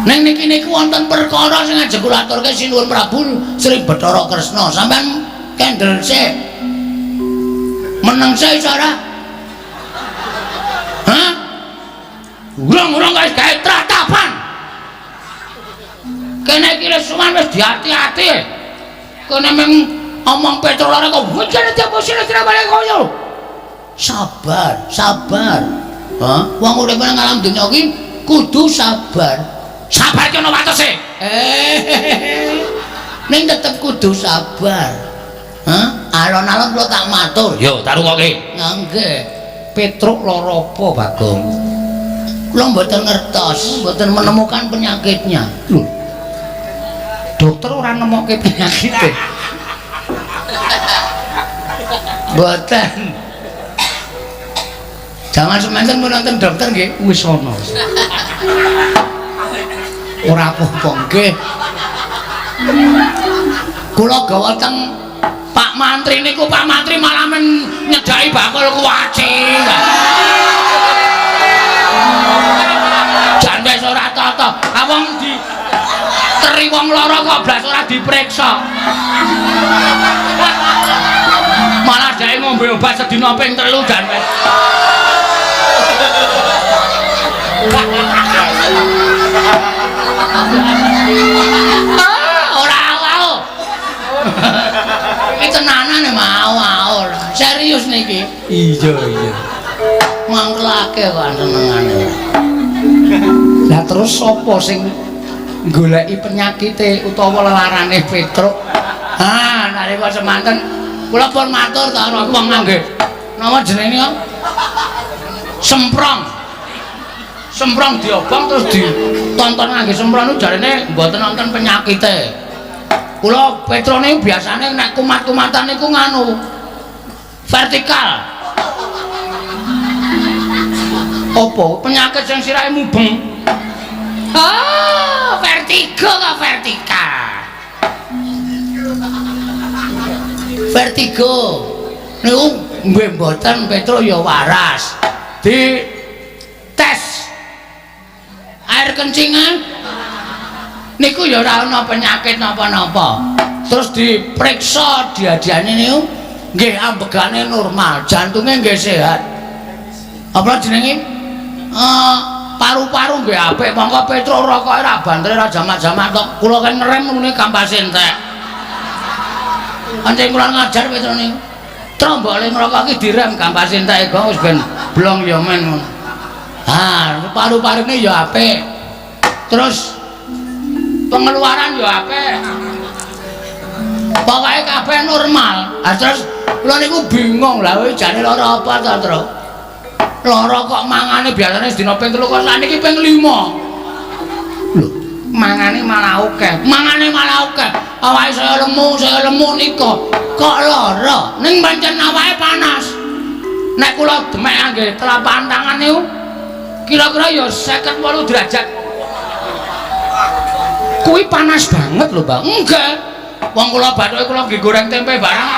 A: Ning niki niku wonten perkara sing ajeng kula aturke Sinuwun Prabu Sri Bathara Kresna. Sampeyan kendel sik. Meneng sik iso ora? Hah? Urung-urung wis gawe tratapan. Kene iki wis suwan wis diati-ati. Kene meng omong Petruk lara kok hujan tiap sini balik koyo. Sabar, sabar. Hah? Wong urip nang alam donya iki kudu sabar.
B: Sabar ki ana watese.
A: Ning tetep kudu sabar. Hah? Alon-alon kula tak matur.
B: Yo, tak rungokke.
A: Nggih.
B: Petruk lara apa, Bagong?
A: Kula mboten ngertos, mboten menemukan penyakitnya.
B: Lho. Dokter ora nemokke penyakite.
A: Mboten. Jaman semanten pun nonton dokter nggih.
B: Wis ana.
A: Ora apa-apa nggih. Kula gawa teng
B: Pak Mantri niku, Pak Mantri malah men nyedaki bakul kuaci. Jan wis ora tata. Ah wong di teri wong lara kok blas ora diperiksa. Malah dhek ngombe obat sedina ping 3 jan wis.
A: Ah, ora au. Iki tenanan mau au. Serius niki.
B: Iya, iya.
A: Mangkelake kok senengane.
B: Lah terus sapa sing goleki penyakite utawa lelarane Petruk?
A: Ah, nalika semanten kula pun matur ta ana
B: Wong ngangge napa jenenge kok? Semprong. Semprong diobong terus ditonton ngangge semprong niku jarene mboten wonten penyakite.
A: Kula Petruk niku biasane nek kumat-kumatan niku nganu vertikal.
B: Apa penyakit sing sirahe mubeng?
A: Ah, vertigo kok vertikal. Vertigo niku nggih mboten Petruk ya waras. Di tes air kencingan niku ya ora ana penyakit napa-napa. Terus diperiksa diadiane niku nggih ambegane normal, jantunge nggih sehat. Apa jenenge? Paru-paru nggih apik, mongko Petruk rokoke ora bantere ora jamak-jamak tok. Kula kan ngerem ngene kampase entek. Pancen kula ngajar Petruk niku. Trombole ngrokok iki direm kampase entek kok wis ben blong ya men ngono. Ah, paru-parune ya apik. Terus pengeluaran ya apik. Pokoke kabeh normal. Ah terus kula niku bingung lah kowe jane lara apa to, Truk? Lara kok mangane biasane sedina ping 3 kok sakniki ping 5.
B: Lho, mangane malah akeh.
A: Mangane malah akeh. Awake saya lemu nika. Kok lara? Ning pancen awake panas. Nek kula demek angge telapak tangan niku kira-kira ya 58 derajat.
B: Kuwi panas banget lho, Bang.
A: Enggak. Wong kula bathuke kula nggih goreng tempe barang.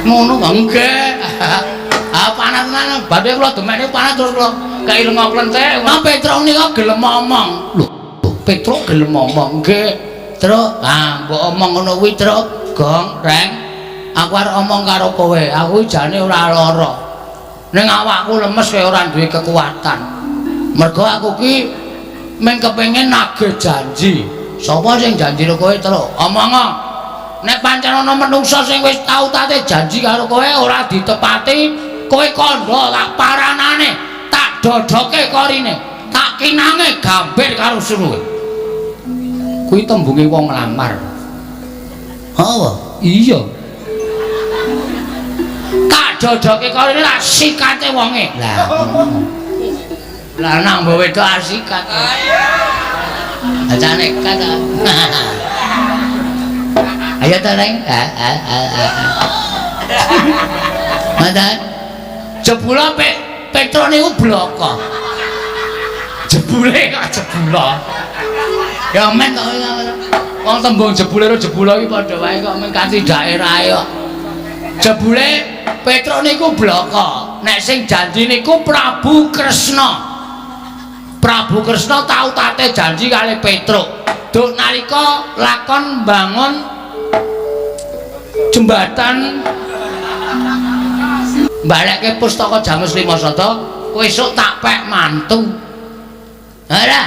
A: Ngono kok nggih. Ah panas tenan, bathuke kula demekne panas terus kula kei lenga klenthek. Nah Petruk nika gelem ngomong.
B: Lho, Petruk gelem ngomong
A: nggih. Truk, ah mbok omong ngono kuwi, Truk. Gong, Reng. Aku arep omong karo kowe. Aku jane ora lara. Ning awakku lemes kaya ora duwe kekuatan. Mergo aku ki mung kepengin nagih janji. Sapa sing janji karo kowe, Truk? Omong. Nek pancen ana menungsa sing wis tau tate janji karo kowe ora ditepati, kowe kandha tak paranane, tak dodoke korine, tak kinange gambir karo suruhe.
B: Kuwi tembunge wong nglamar.
A: Apa?
B: Iya.
A: Tak dodoke korine tak sikate wonge. Lah. Lanang mbok wedok asikat. Aja nekat. Ayo ta, Reng. Mantan. Jebula Petruk niku bloko.
B: Jebule kok jebula.
A: Ya men kok
B: wong tembung jebule karo jebula iki
A: padha wae kok men kanthi daerahe kok. Jebule Petruk niku bloko. Nek sing janji niku Prabu Kresna. Prabu Kresna tau tate janji kali Petruk. Duk nalika lakon mbangun jembatan balekke pustaka Jamus Lima Sata, kowe esuk tak pek mantu. Ora.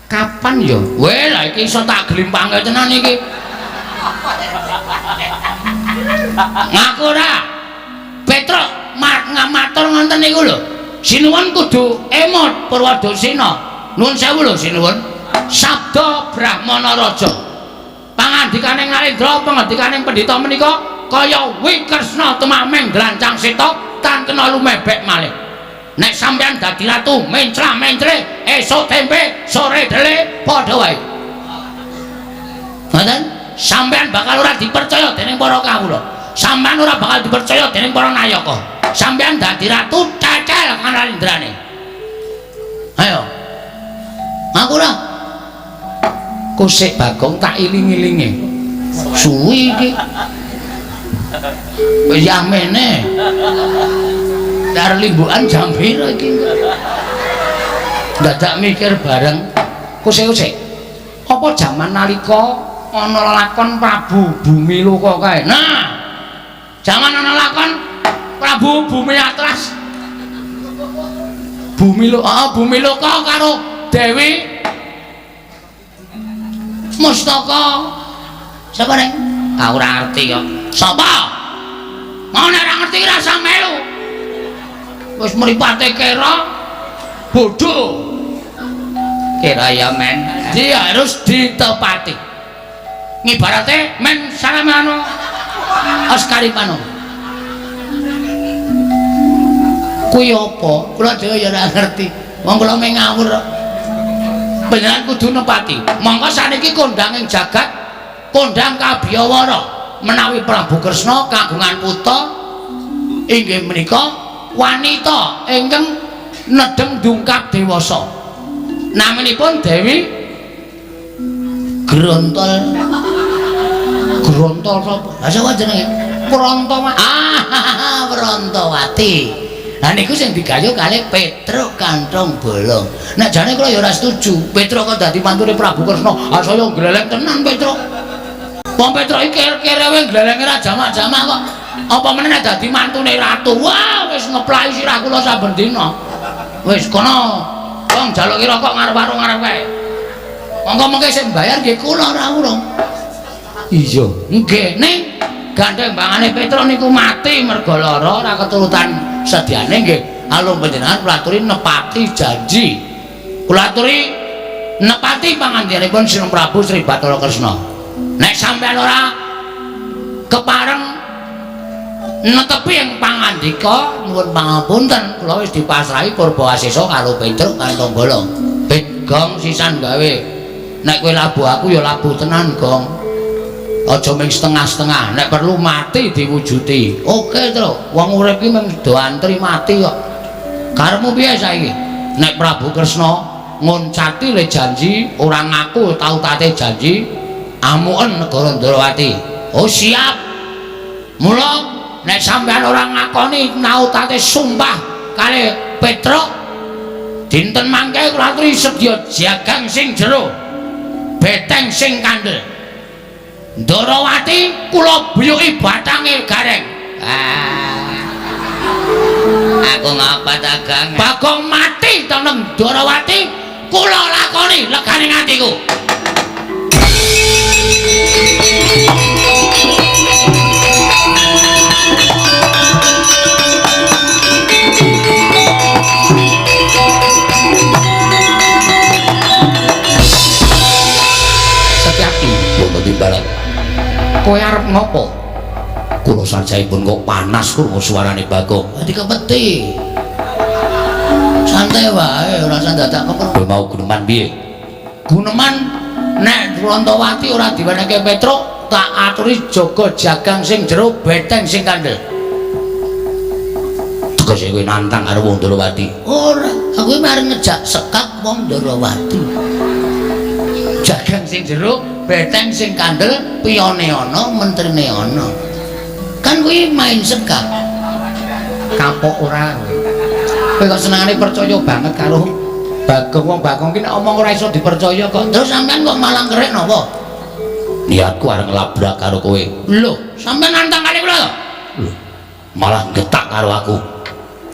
A: Kapan ya? Weh, lah iki iso tak glimpange tenan iki. Ngaku ora? Petruk ngamatur ngoten niku lho. Sinuwun kudu emot Purwadasena. Nuwun sewu lho sinuwun. Sabda Brahmana Raja. Pangandikaning Narendra, pangandikaning pendhita menika kaya Wikresna tumameng drancang seta tan kena lumebek malih. Nek sampeyan dadi ratu mencla-mencle, esuk tempe, sore dele, padha wae. Ngoten? Sampeyan bakal ora dipercaya dening para kawula. Sampeyan ora bakal dipercaya dening para nayaka. Sampeyan dadi ratu cecel kanarendrane. Ayo. Ngaku ora?
B: Kusik Bagong tak iling-ilinge.
A: Suwi iki. Wis yamene. Dar limbukan jam pira iki? Dadak mikir bareng.
B: Kusik-kusik. Apa jaman nalika ana lakon Prabu Bumiloka kae?
A: Nah, jaman ana lakon Prabu Bumi Atlas. Bumiloka, Bumiloka karo Dewi Mustaka. Sapa reng? Ah ora ngerti kok. Sapa? Mau nek ora ngerti ora usah melu. Wis mripate kera bodho. Kira ya men. Dia harus ditepati. Ngibarate men salamano Oscaripano. Kuwi apa? Kula dhewe ya ora ngerti. Wong kula mung ngawur kok. Panjenengan kudu nepati. Mongko saniki kondang ing jagat, kondang kabiyawara menawi Prabu Kresna kagungan putra inggih menika wanita ingkang nedheng dungkap dewasa. Naminipun Dewi Grontol. Grontol sapa? Lah sapa jenenge?
B: Prantawati.
A: Ah, Prantawati. Lah niku sing digayuh kalih Petruk Kanthong Bolong. Nek jane kula ya ora setuju. Petruk kok dadi mantune Prabu Kresna. Ah saya gleleng tenan Petruk. Wong Petruk iki kerewe glelenge ra jamak-jamak kok. Apa meneh nek dadi mantune ratu. Wah, wis ngeplaki sirah kula saben dina. Wis kono. Wong njaluki rokok ngarep warung ngarep kae. Monggo mengke sing mbayar nggih kula ora urung.
B: Iya.
A: Nggih, ning gandeng bangane Petruk niku mati mergo lara ora keturutan sediane nggih. Alung panjenengan kula aturi nepati janji. Kula aturi nepati pangandikanipun Sri Prabu Sri Bathara Kresna. Nek sampeyan ora kepareng netepi ing pangandika nyuwun pangapunten kula wis dipasrahi purba asesa karo Petruk Kanthong Bolong. Bet Gong sisan gawe. Nek kowe labuh aku ya labuh tenan, Gong. Aja mung setengah-setengah, nek perlu mati diwujuti. Oke, Truk. Wong urip iki mung do antri mati kok. Karepmu piye saiki? Nek Prabu Kresna ngoncati le janji, ora ngaku tau tate janji, amuken negara Ndrawati. Oh, siap. Mula nek sampeyan ora ngakoni nautate sumpah kalih Petruk, dinten mangke kula aturi sedya jagang sing jero, beteng sing kandel. Ndrawati kula buyuki bathange gareng. Ah. Aku ngapa dagang? Bagong mati teneng Ndrawati kula lakoni legane atiku.
B: Setyaki wonten timbalan. Kowe arep ngopo?
A: Kula sajaipun kok panas krungu suarane Bagong. Dadi kepeti. Santai wae, ora usah dadak keper.
B: Kowe mau guneman piye?
A: Guneman nek Prantawati ora diwenehke Petruk, tak aturi jaga jagang sing jero, beteng sing kandel.
B: Tegese kowe nantang karo wong Ndrawati?
A: Ora, aku iki arep ngejak sekak wong Ndrawati. Jagang sing jero, beteng sing kandel, piyone ana, mentrine ana. Kan kuwi main sekak.
B: Kapok ora kowe. Kowe kok senengane percaya banget karo Bagong. Wong Bagong ki nek omong ora iso dipercaya kok.
A: Terus sampean kok malah kerik napa?
B: Niatku arep nglabrak karo kowe.
A: Lho, sampean nantang kali kula to?
B: Lho, malah getak karo aku.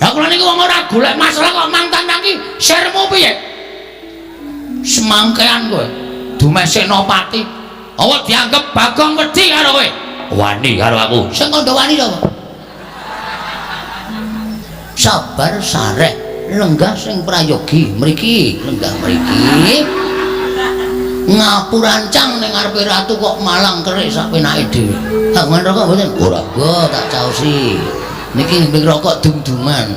A: Lah kula niku wong ora golek masalah kok mantang iki sirmu piye? Semangkean kowe. Dumeh Senopati. Apa dianggep Bagong wedi karo kowe? Wani karo aku. Sing kandha wani sapa? Sabar sareh lenggah sing prayogi mriki, lenggah mriki. Ngapurancang ning ngarepe ratu kok malang kerik sak penake dhewe. Kagungan rokok mboten? Ora. Go tak caosi. Niki ngombe rokok dum-duman.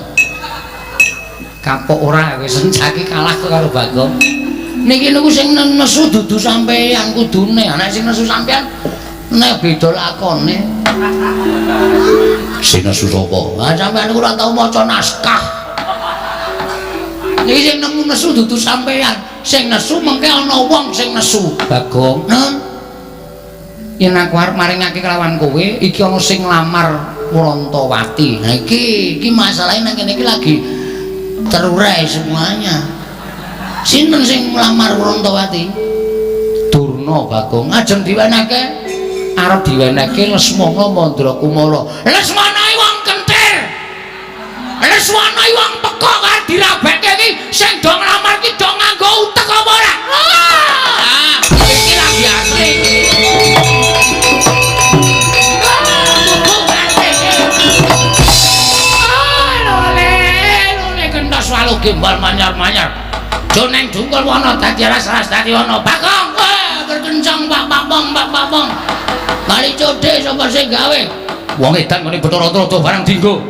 B: Kapok ora kowe sencake kalah kok karo Bagong.
A: Niki niku sing nesu dudu sampeyan kudune. Nek sing nesu sampeyan nek beda lakone. Sing nesu sapa? Ha sampeyan niku ora tau maca naskah. Niki sing nemu nesu dudu sampeyan. Sing nesu mengke ana wong sing nesu.
B: Bagong,
A: Nun,
B: yen aku arep maringake kelawan kowe, iki ana sing nglamar Wrontowati.
A: Nah iki masalahe nang kene iki lagi terurai semuanya. Sinten sing nglamar Wrontowati?
B: Durna Bagong.
A: Ajeng diwenehke
B: Arep diwenehke Lesmana Mandrakumara.
A: Lesmana iki wong kentir. Lesmana iki wong pekok arep dirabeke iki sing do nglamar iki do nganggo utek apa ora? Ah, iki lagi asli. Walu gimbal manyar-manyar. Joneng jungkul wana dadi aras-aras dadi wana. Bagong, wah berkencang Pak Papong, Pak Papong. Kali codhe sapa sing gawe?
B: Wong edan ngene Bathara Trada barang dinggo.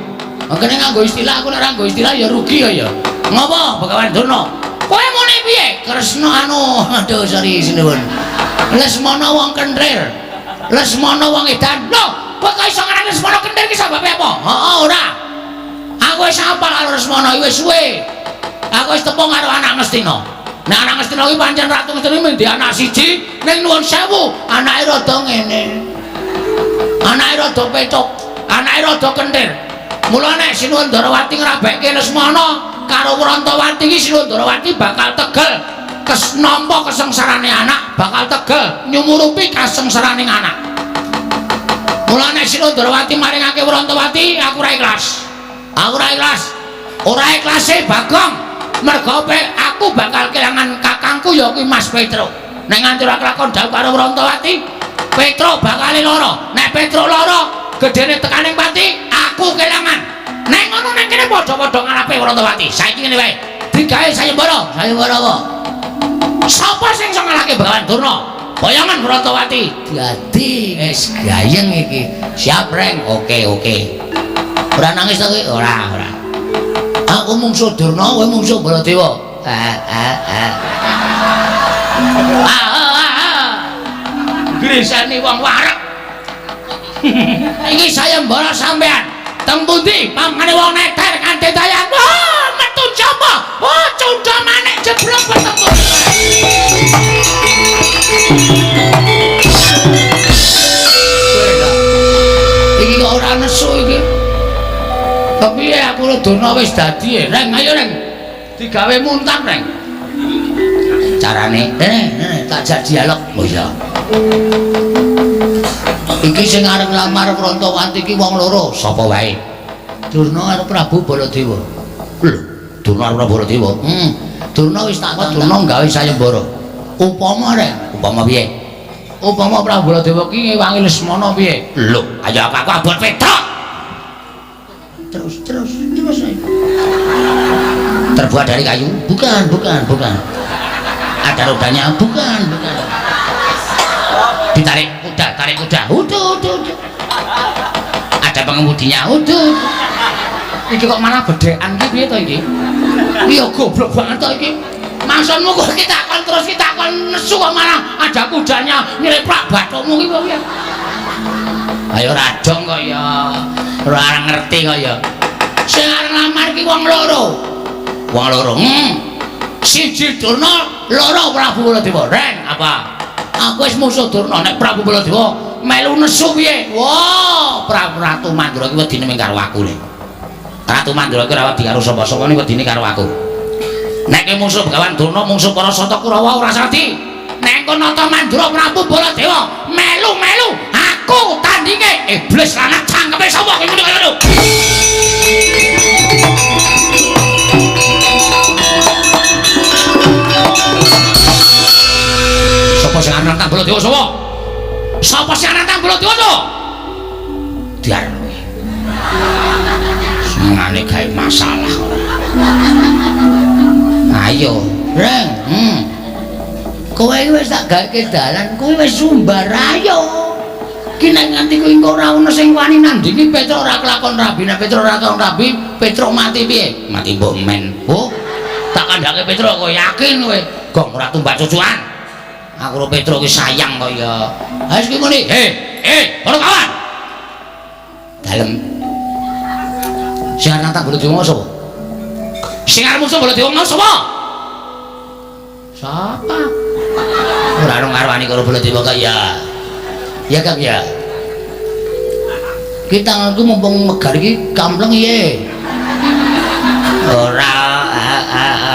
A: Kene nganggo istilah, aku nek ora nganggo istilah ya rugi ya ya. Ngopo Begawan Durna? Kowe muni piye? Kresna anu, aduh sorry sinuwun. Lesmana wong kenthir. Lesmana wong edan. Lho, kowe kok iso ngarani Lesmana kenthir ki sababe apa? Heeh, ora. Aku wis hafal karo Lesmana iki wis suwe. Aku wis tepung karo anak Ngastina. Nek anak Ngastina iki pancen Ratu Ngastina iki anak siji ning nuwun sewu, anake rada ngene. Anake rada pecok, anake rada kenthir. Mula nek Sinuwun Ndarawati ngrabekke Lesmana karo Wrontowati iki Sinuwun Ndarawati bakal tegel nampa kesengsarane anak, bakal tegel nyumurupi kasengsarane anak. Mula nek Sinuwun Ndarawati maringake Wrontowati, aku ora ikhlas. Aku ora ikhlas. Ora ikhlase Bagong. Mergo aku bakal kelangan kakangku ya kuwi Mas Petro. Nek nganti ora kelakon dhawuh karo Wrontowati, Petro bakal lara. Nek Petro lara, gedene tekaning pati, aku kelangan. Nek ngono nek kene padha-padha ngarepe Wrontowati. Saiki ngene wae. Digawe sayembara. Sayembara apa? Sapa sing iso ngalahke Begawan Durna? Boyongan Wrontowati. Dadi wis gayeng iki. Siap, Reng. Oke, oke. Ora nangis to kowe? Ora, ora. Aku mungsuh Durna, kowe mungsuh Baladewa. Grisani wong wareg. Iki sayembara sampean. Teng pundi pamane wong neter kanthi dayan. Wah, metu sapa? Oh, cundha manik jeblok petemu. Iki kok ora nesu iki. Kepiye aku Durna wis dadi, Reng, ayo Reng. Digawe muntah, Reng. Carane, tak jak dialog. Oh iya. Iki sing arep nglamar Wrontowati iki wong loro, sapa wae? Durna karo Prabu Baladewa. Lho, Durna karo Prabu Baladewa. Durna wis tak Durna gawe sayembara. Upama, Reng, upama piye? Upama Prabu Baladewa ki ngewangi Lesmana piye? Lho, ayo aku abot Petruk. Terus terus. Terbuat dari kayu? Bukan. Ada rodanya? Bukan. Ditarik kuda, tarik kuda. Udah. Ada pengemudinya? Udah. Iki kok malah bedhekan iki piye to iki? Iya goblok banget to iki. Maksudmu kok kita kon terus kita kon nesu kok malah ada kudanya nyleprak bathukmu iki piye? Ayo rajong kok ya. Ora ngerti kok ya. Sing arep nglamar ki wong loro. Wong loro. Siji Durna, loro Prabu Baladewa. Reng, apa? Aku wis musuh Durna, nek Prabu Baladewa melu nesu piye? Wah, Prabu Ratu Mandura ki wedine mung karo aku le. Ratu Mandura ki ora wedi karo sapa-sapa, wedine karo aku. Nek ki musuh Begawan Durna, mungsuh para Sata Kurawa ora sadi. Nek kono Nata Mandura Prabu Baladewa melu-melu aku tandinge iblis lanang cangkeme sapa kowe muni kaya ngono. Sapa sing arep nantang Baladewa sapa? Sapa sing nantang Baladewa to? Diar kowe. Senengane gawe masalah ora. Ayo, Reng. Kowe iki wis tak gawe dalan, kowe wis sumbar ayo. Ki nek nganti kuwi engko ora ono sing wani nandingi Petruk ora kelakon rabi, nek Petruk ora kelakon rabi, Petruk mati piye? Mati mbok men. Oh, tak kandhake Petruk kowe yakin kowe. Gong ora tumbak cucuan. Aku karo Petruk ki sayang kok ya. Ha wis ki ngene. He, para kawan. Dalem. Sing arep nantang Baladewa sapa? Sing arep musuh Baladewa mau sapa? Sapa? Ora ono ngarwani karo Baladewa kok ya. Ya Kang ya. Ki tanganku mumpung megar iki kampleng piye? Ora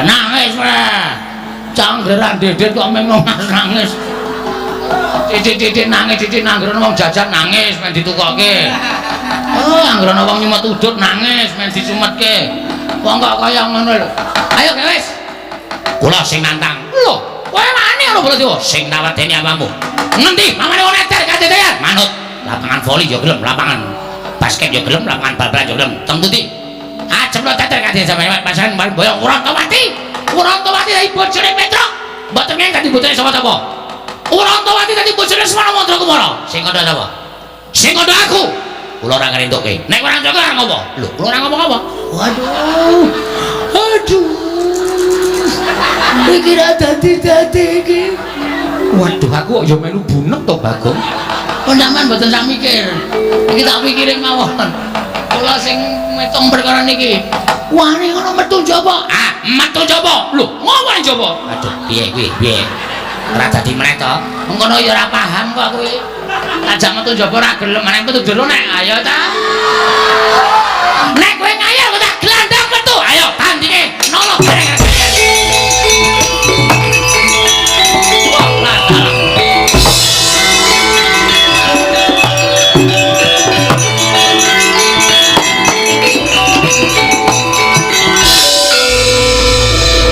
A: nangis ora. Canggeran dedet kok meng nangis. Titik-titik nangis, titik nanggrono wong jajan nangis men ditukoke. Oh, anggrono wong nyumet udut nangis men disumetke. Wong kok kaya ngono lho. Ayo wis. Kula sing nantang. Lho, kowe wani karo Baladewa? Sing nawedeni awakmu. Ngendi? Mamane wong eter kadedean. Manut. Lapangan voli ya gelem, lapangan basket ya gelem, lapangan bal-balan ya gelem. Teng pundi? Ajem lo teter kadedean sampeyan pasangan boyong Urantawati. Urantawati dadi bojone Petruk. Mboten ngeng dadi bojone sapa-sapa. Urantawati dadi bojone Semana Mandra Kumara. Sing kandha sapa? Sing kandha aku. Kula ora ngrentuke. Nek ora ngrentuke ora ngopo? Lho, kula ora ngomong apa? Waduh. Aduh. Iki ra dadi-dadi iki.
B: Waduh, aku kok ya melu bunek to, Bagong.
A: Kok sampean mboten sak mikir. Iki tak pikire mawon. Kula sing ngitung perkara niki. Wani ngono metu njaba. Ah, metu njaba. Lho, ngopo njaba? Aduh, piye kuwi? Piye? Ora dadi meneh to. Mengkono ya ora paham kok kuwi. Ajak metu njaba ora gelem, nek metu jero nek ayo ta. Nek kowe ngayal kok tak glandang metu. Ayo tandinge nolong bareng.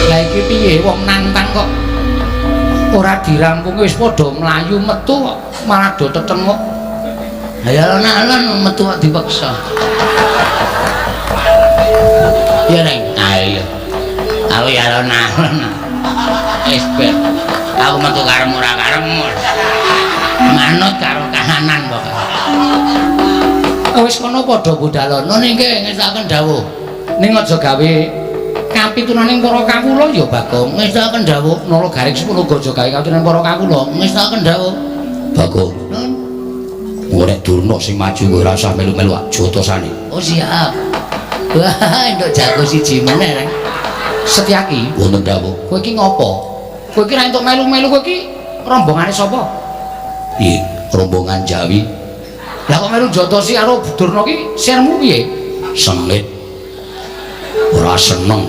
B: Lah iki piye wong nantang kok ora dirampungi wis padha mlayu metu kok malah do tetenguk.
A: Lah ya alon-alon metu kok dipaksa. Ya Neng, ayo. Aku ya alon-alon. Wis ben. Aku metu karepmu ora karepmu. Manut karo kahanan pokoke. Wis kono padha budalono niki ngesaken dawuh.
B: Ning aja gawe kapitunaning para kawula ya Bagong.
A: Ngesaken dawuh
B: Nala garing sepuluh aja gawe kapitunaning para kawula.
A: Ngesaken dawuh.
B: Bagong.
A: Nun.
B: Engko nek Durna sing maju kowe ora usah melu-melu jotosane.
A: Oh siap. Wah, entuk jago siji meneh, Reng.
B: Setyaki,
A: wonten dawuh.
B: Kowe iki ngopo? Kowe iki ra entuk melu-melu, kowe iki rombongane sapa?
A: Piye? Rombongan Jawi.
B: Lah kok melu jotosi karo Durna ki sirmu piye?
A: Sengit. Ora seneng.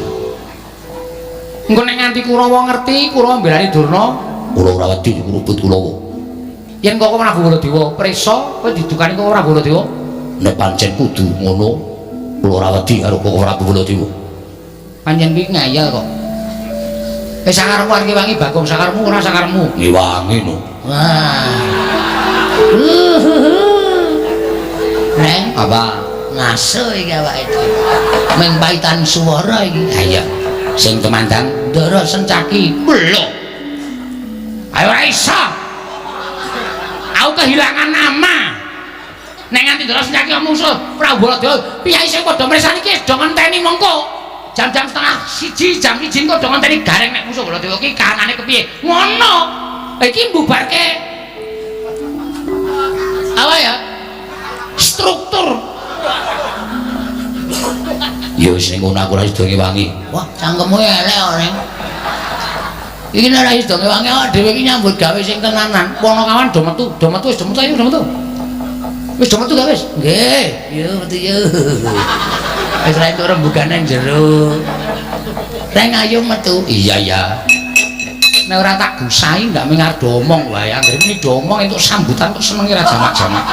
B: Engko nek nganti Kurawa ngerti, Kurawa mbelani Durna,
A: kula ora wedi dikrubut Kurawa.
B: Yen kok Prabu Baladewa prisa, kowe didukani kok Prabu Baladewa?
A: Nek pancen kudu ngono, kula ora wedi karo kok Prabu Baladewa.
B: Pancen kuwi ngayal kok. Wis sakarepmu arep ngewangi Bagong, sakarepmu ora sakarepmu.
A: Ngewangi no. Wah. Reng,
B: apa?
A: Ngaso iki awake dhewe. Meng paitan swara iki. Ha iya. Sing tumandang
B: Ndara Sencaki.
A: Lho. Ayo ora iso. Aku kehilangan nama. Nek nganti Ndara Sencaki musuh Prabu Baladewa, piye sing padha mresani iki do ngenteni mengko. Jam-jam 12:30, jam 1 kok do ngenteni gareng nek musuh Baladewa iki kahanane kepiye. Ngono. Iki mbubarke apa ya? Struktur. Ya wis ning ngono aku ora iso ngewangi. Wah, cangkemmu elek kok, Neng. Iki nek ora iso ngewangi awake dhewe iki nyambut gawe sing tenanan.
B: Ponokawan do metu, do metu wis do metu ayo do metu. Wis do metu gak wis?
A: Nggih, yo metu yo. Wis ra entuk rembugane jero. Reng ayo metu. Iya ya.
B: Nek ora tak gusahi ndak ming arep do omong wae. Anggere muni do omong entuk sambutan kok senenge ra jamak-jamak.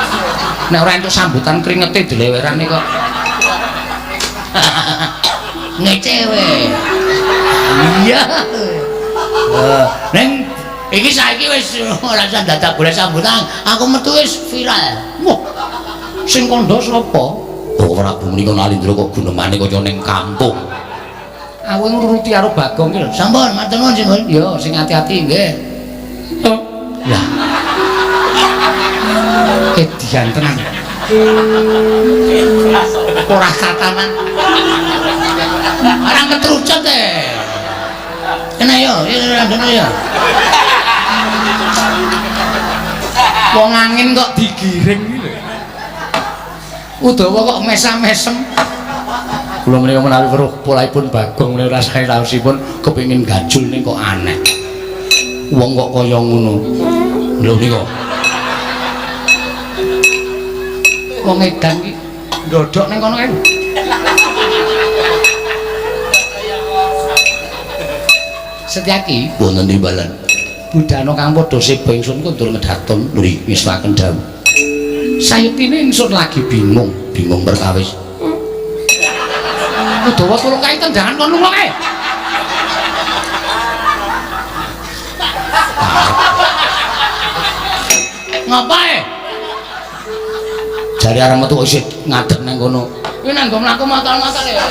B: Nek ora entuk sambutan kringete dilewerane kok.
A: Ngece we. Iya. Neng Iki saiki wis ora usah dadak golek sambutan, aku metu wis viral.
B: Wah. Sing kandha sapa? Oh, Prabu menika Nalindra kok gunemane kaya ning kampung. Aku ngruruti karo Bagong iki lho.
A: Sampun, matur nuwun Simbun.
B: Ya, sing ati-ati nggih. Lah. Edian tenan. Ora tatanan.
A: Ora ketrucut e. Kena yo, ya kena yo.
B: Wong angin kok digiring iki lho. Udawa kok mesam-mesem. Kula menika menawi weruh polahipun Bagong menika rasane raosipun kepengin gajul ning kok aneh. Wong kok kaya ngono. Lho nika. Wong edan iki ndodhok ning kono kae. Setyaki
A: wonten timbalan.
B: Budhana kang padha seba ingsun kundur ngedaton
A: nggih ngestuaken dawuh.
B: Sayetine ingsun lagi bingung,
A: bingung perkawis.
B: Udawa tulung kae tendangan kon lunga kae.
A: Ngapae? Jare arep metu isih ngadeg nang kono.
B: Kuwi nang nggo mlaku motor-motor ya.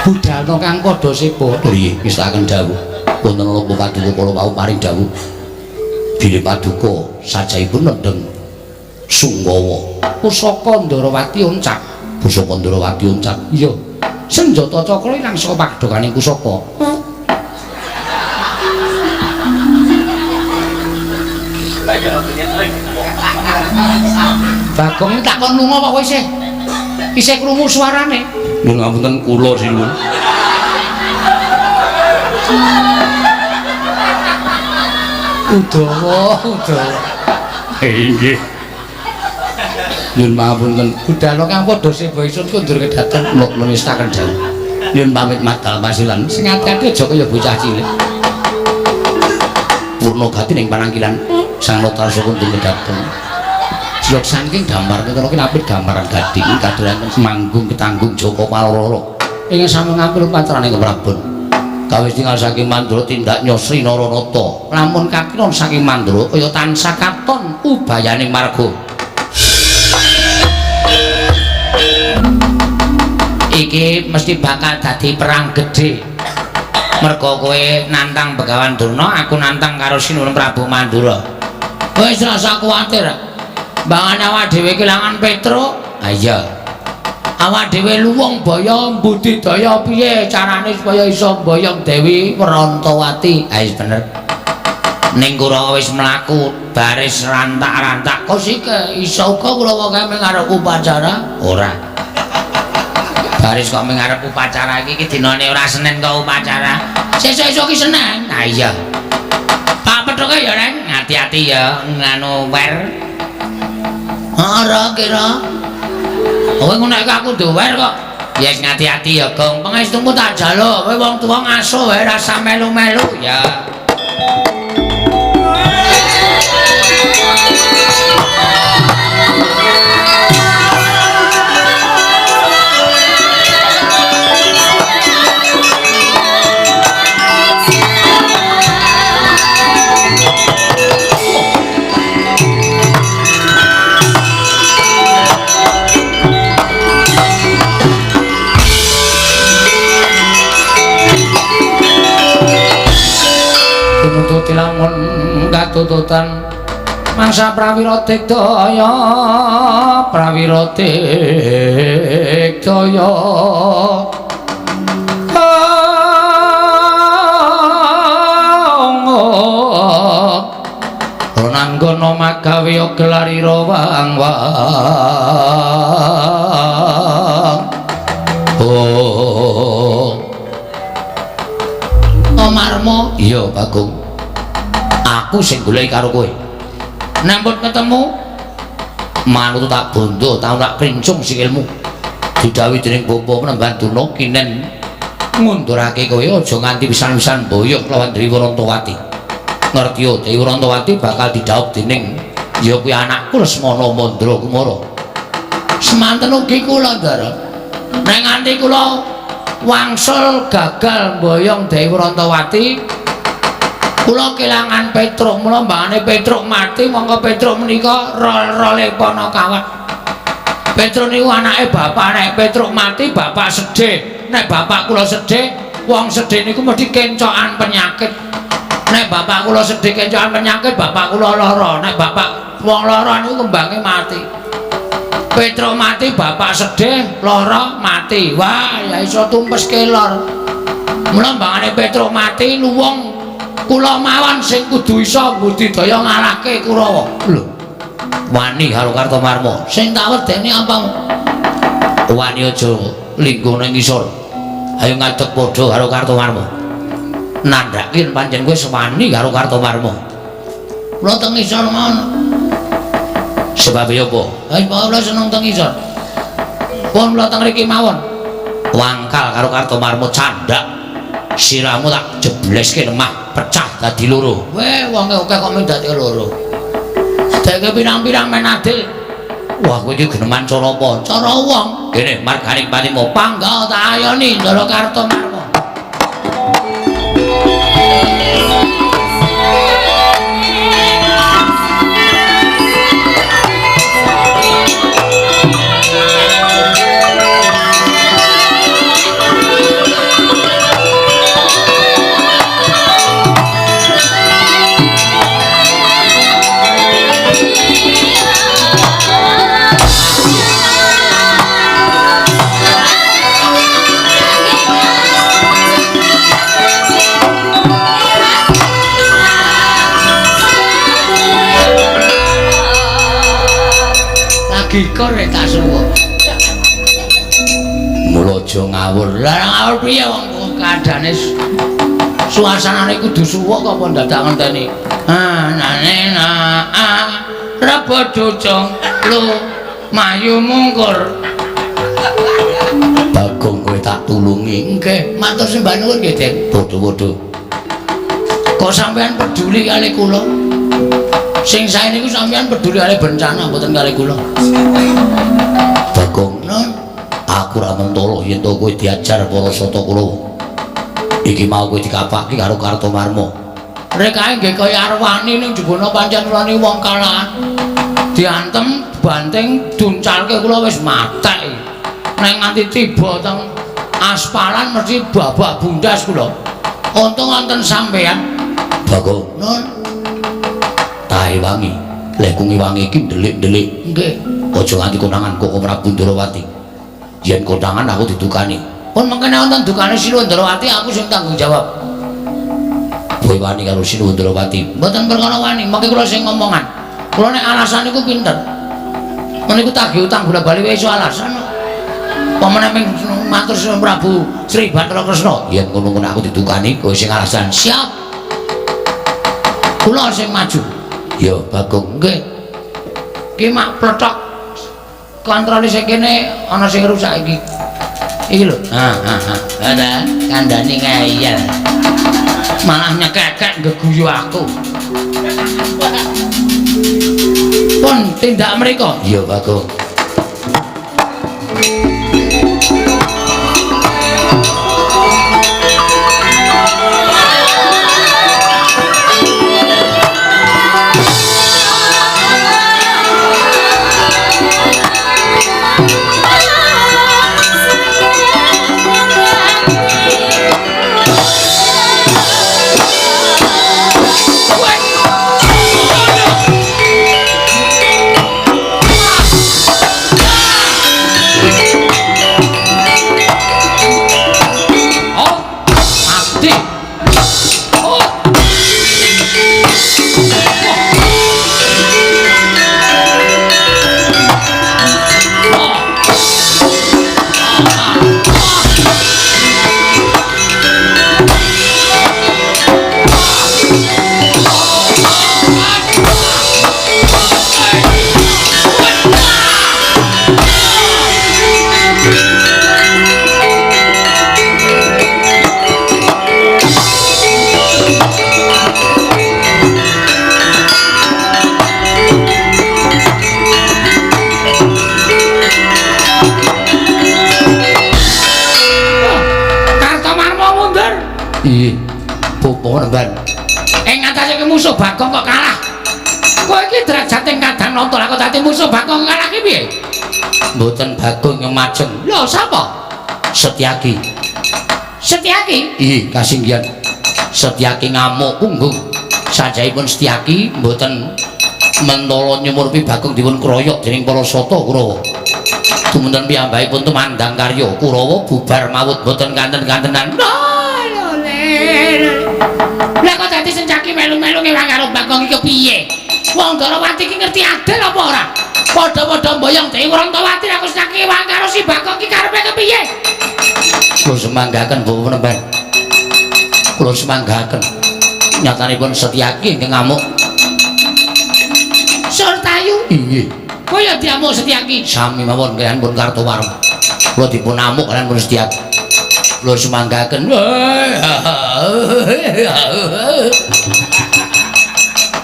B: Budhana kang padha seba
A: nggih ngestuaken dawuh. Wonten napa paduka kula wau paring dawuh. Bilih paduka sajahipun nendheng Sunggawa.
B: Pusaka Ndorowati uncap.
A: Pusaka Ndorowati uncap.
B: Iya. Senjata cakra ilang saka padhokane pusaka. Bagong tak kon lunga apa kowe isih? Isih krungu suarane.
A: Nyuwun ngapunten kula sinuwun.
B: Udawa, udawa.
A: Nggih. Nyuwun pangapunten.
B: Budhana kang padha seba ingsun kundur kedaton
A: kula ngestaken dawuh. Nyuwun pamit madal pasilan.
B: Sing ati-ati aja kaya bocah cilik.
A: Purna gati ning panangkilan Sang Lotarsa kundur kedaton. Jlok saking damar ketara kinapit gambaran gading kadoran manggung ketanggung Joko Paloro. Ing sami ngampil patrane keprabon. Kawis tinggal saking Mandra tindak Nyosri Naranata.
B: Lamun kakiron saking Mandra kaya tansah katon ubayaning marga.
A: Iki mesti bakal dadi perang gedhe. Merga kowe nantang Begawan Durna, aku nantang karo Sinuwun Prabu Mandura. Wis rasa kuwatir. Mbangan awak dhewe kelangan Petruk. Ha iya. Awak dhewe luwung baya mbudidaya piye carane supaya iso mboyong Dewi Wrantawati. Ha wis bener. Ning Kurawa wis mlaku baris rantak-rantak. Kok sike iso uga Kurawa kae mung arep upacara? Ora. Baris kok mung arep upacara iki iki dinane ora Senin kok upacara. Sesuk-esuk iki Senin. Ha iya. Pak Pethuke ya, Reng. Ati-ati ya nganu wer. Ora kira. Kowe ngono iki aku duwer kok. Ya wis ngati-ati ya, Gong. Pangestumu tak jaluk. Kowe wong tuwa ngaso wae rasa melu-melu ya.
B: Tuti lamun katututan mangsa prawira digdaya prawira digdaya Ronanggana magawe gelarira wang-wang.
A: Oh Marmo. Iya Bagong, aku sing goleki karo kowe. Nemput ketemu manut tak bondo, tau tak krincung sikilmu. Didhawuhi dening Bapa Penemban Durna kinen ngundurake kowe aja nganti pisan-pisan boyok lawan Dewi Wrantawati. Ngerti yo Dewi Wrantawati bakal didhawuh dening ya kuwi anakku Lesmana Mandra Kumara.
B: Semanten ugi kula, Ndara. Nek nganti kula
A: Wangsul gagal mboyong Dewi Rantawati. Kula kelangan Petruk, mula mbangane Petruk mati, mongko Petruk menika rol-role Panakawat. Petruk niku anake bapak, nek Petruk mati bapak sedih. Nek bapak kula sedih, wong sedih niku mesti kencokan penyakit. Nek bapak kula sedih kencokan penyakit, bapak kula lara. Nek bapak wong lara niku kembange mati. Petruk mati, bapak sedih, lara, mati. Wah, ya iso tumpes kelor. Mula mbangane Petruk mati luwung kula mawon sing kudu iso budidaya ngalahke Kurawa. Lho.
B: Wani karo Kartomarma.
A: Sing tak wedeni apamu?
B: Wani aja lingguh ning ngisor. Ayo ngadeg padha karo Kartomarma. Nandhake pancen kowe wani karo Kartomarma.
A: Kula teng ngisor mawon.
B: Sebab apa?
A: Ha kula seneng teng ngisor. Pun kula teng mriki mawon.
B: Wangkal karo Kartomarma candhak. Sirahmu tak jebleske lemah pecah dadi loro.
A: Weh, wonge akeh kok mung dadi loro. Deke pirang-pirang men adil.
B: Wah, kowe iki geneman cara apa?
A: Cara wong.
B: Kene marganing patimu
A: panggah tak ayoni Ndara Kartomarma. Gikor rek tak suwuk.
B: Mula aja ngawur.
A: Lah ngawur piye wong kadane suasanane kudu suwuk kok apa dadak ngenteni. Ah nane na ah rebo cucung lu mayu mungkur.
B: Bagong kowe tak tulungi.
A: Nggih, matur sembah nuwun nggih, Den.
B: Padha-padha.
A: Kok sampean peduli kali kula? Sing sae niku sampean peduli kali bencana mboten kali kula.
B: Bagong,
A: nun,
B: aku ora mentolo yen to kowe diajar para sata Kurawa. Iki mau kowe dikapake karo Kartomarma.
A: Rekae nggih kaya arwani ning jebana pancen kula niku wong kalahan. Diantem, banting, duncalke kula wis matek. Nek nganti tiba teng aspalan mesti babak bundas kula. Untung wonten sampean.
B: Bagong,
A: nun,
B: tahe wangi. Lek kungi wangi iki ndelik-ndelik.
A: Nggih.
B: Aja nganti konangan kok Prabu Ndrawati. Yen konangan aku didukani.
A: Pun mengkene wonten dukane Sinuwun Ndrawati aku sing tanggung jawab.
B: Kowe wani karo Sinuwun Ndrawati?
A: Mboten perkara wani, mengke kula sing ngomongan. Kula nek alasan niku pinter. Meniku tagih utang bola-bali wae iso alasan. Pamane ming matur suwun Prabu Sri Bathara Kresna.
B: Yen ngono-ngono aku didukani kowe sing alasan.
A: Siap. Kula sing maju.
B: Ya Bagong.
A: Nggih. Ki mak plethok kontrole sing kene ana sing rusak iki. Iki lho. Ha ha ha. Ada kandhane ngeyel. Malah nyekekek nggeguyu aku. Pun tindak mriko.
B: Ya Bagong.
A: Woi.
B: Penemban.
A: Ing ngatasé musuh Bagong kok kalah. Kowe iki derajate kadang nonton aku dadi musuh Bagong kalah ki piye?
B: Mboten Bagong yang majeng.
A: Lho sapa?
B: Setyaki.
A: Setyaki?
B: Ih, kasinggihan. Setyaki ngamuk punggung. Sajahipun Setyaki mboten mentala nyumurpi Bagong dipun kroyok dening para sata Kurawa. Tumunten piyambakipun tumandang karya Kurawa bubar mawut mboten kanten-kantenan.
A: Lah kok dadi Setyaki melu-melu ngewang karo Bagong iki piye? Wong Ndorowati iki ngerti adil apa ora? Padha-padha mboyong Dewi Wrontowati aku Setyaki ngewang karo si Bagong iki karepe kepiye?
B: Kula semanggaken Bapak Penemban. Kula semanggaken. Nyatanipun Setyaki ingkang ngamuk.
A: Surtayu?
B: Inggih.
A: Kowe ya diamuk Setyaki?
B: Sami mawon kaliyan pun Kartowarma. Kula dipun amuk kaliyan pun Setyaki. Kula semanggaken.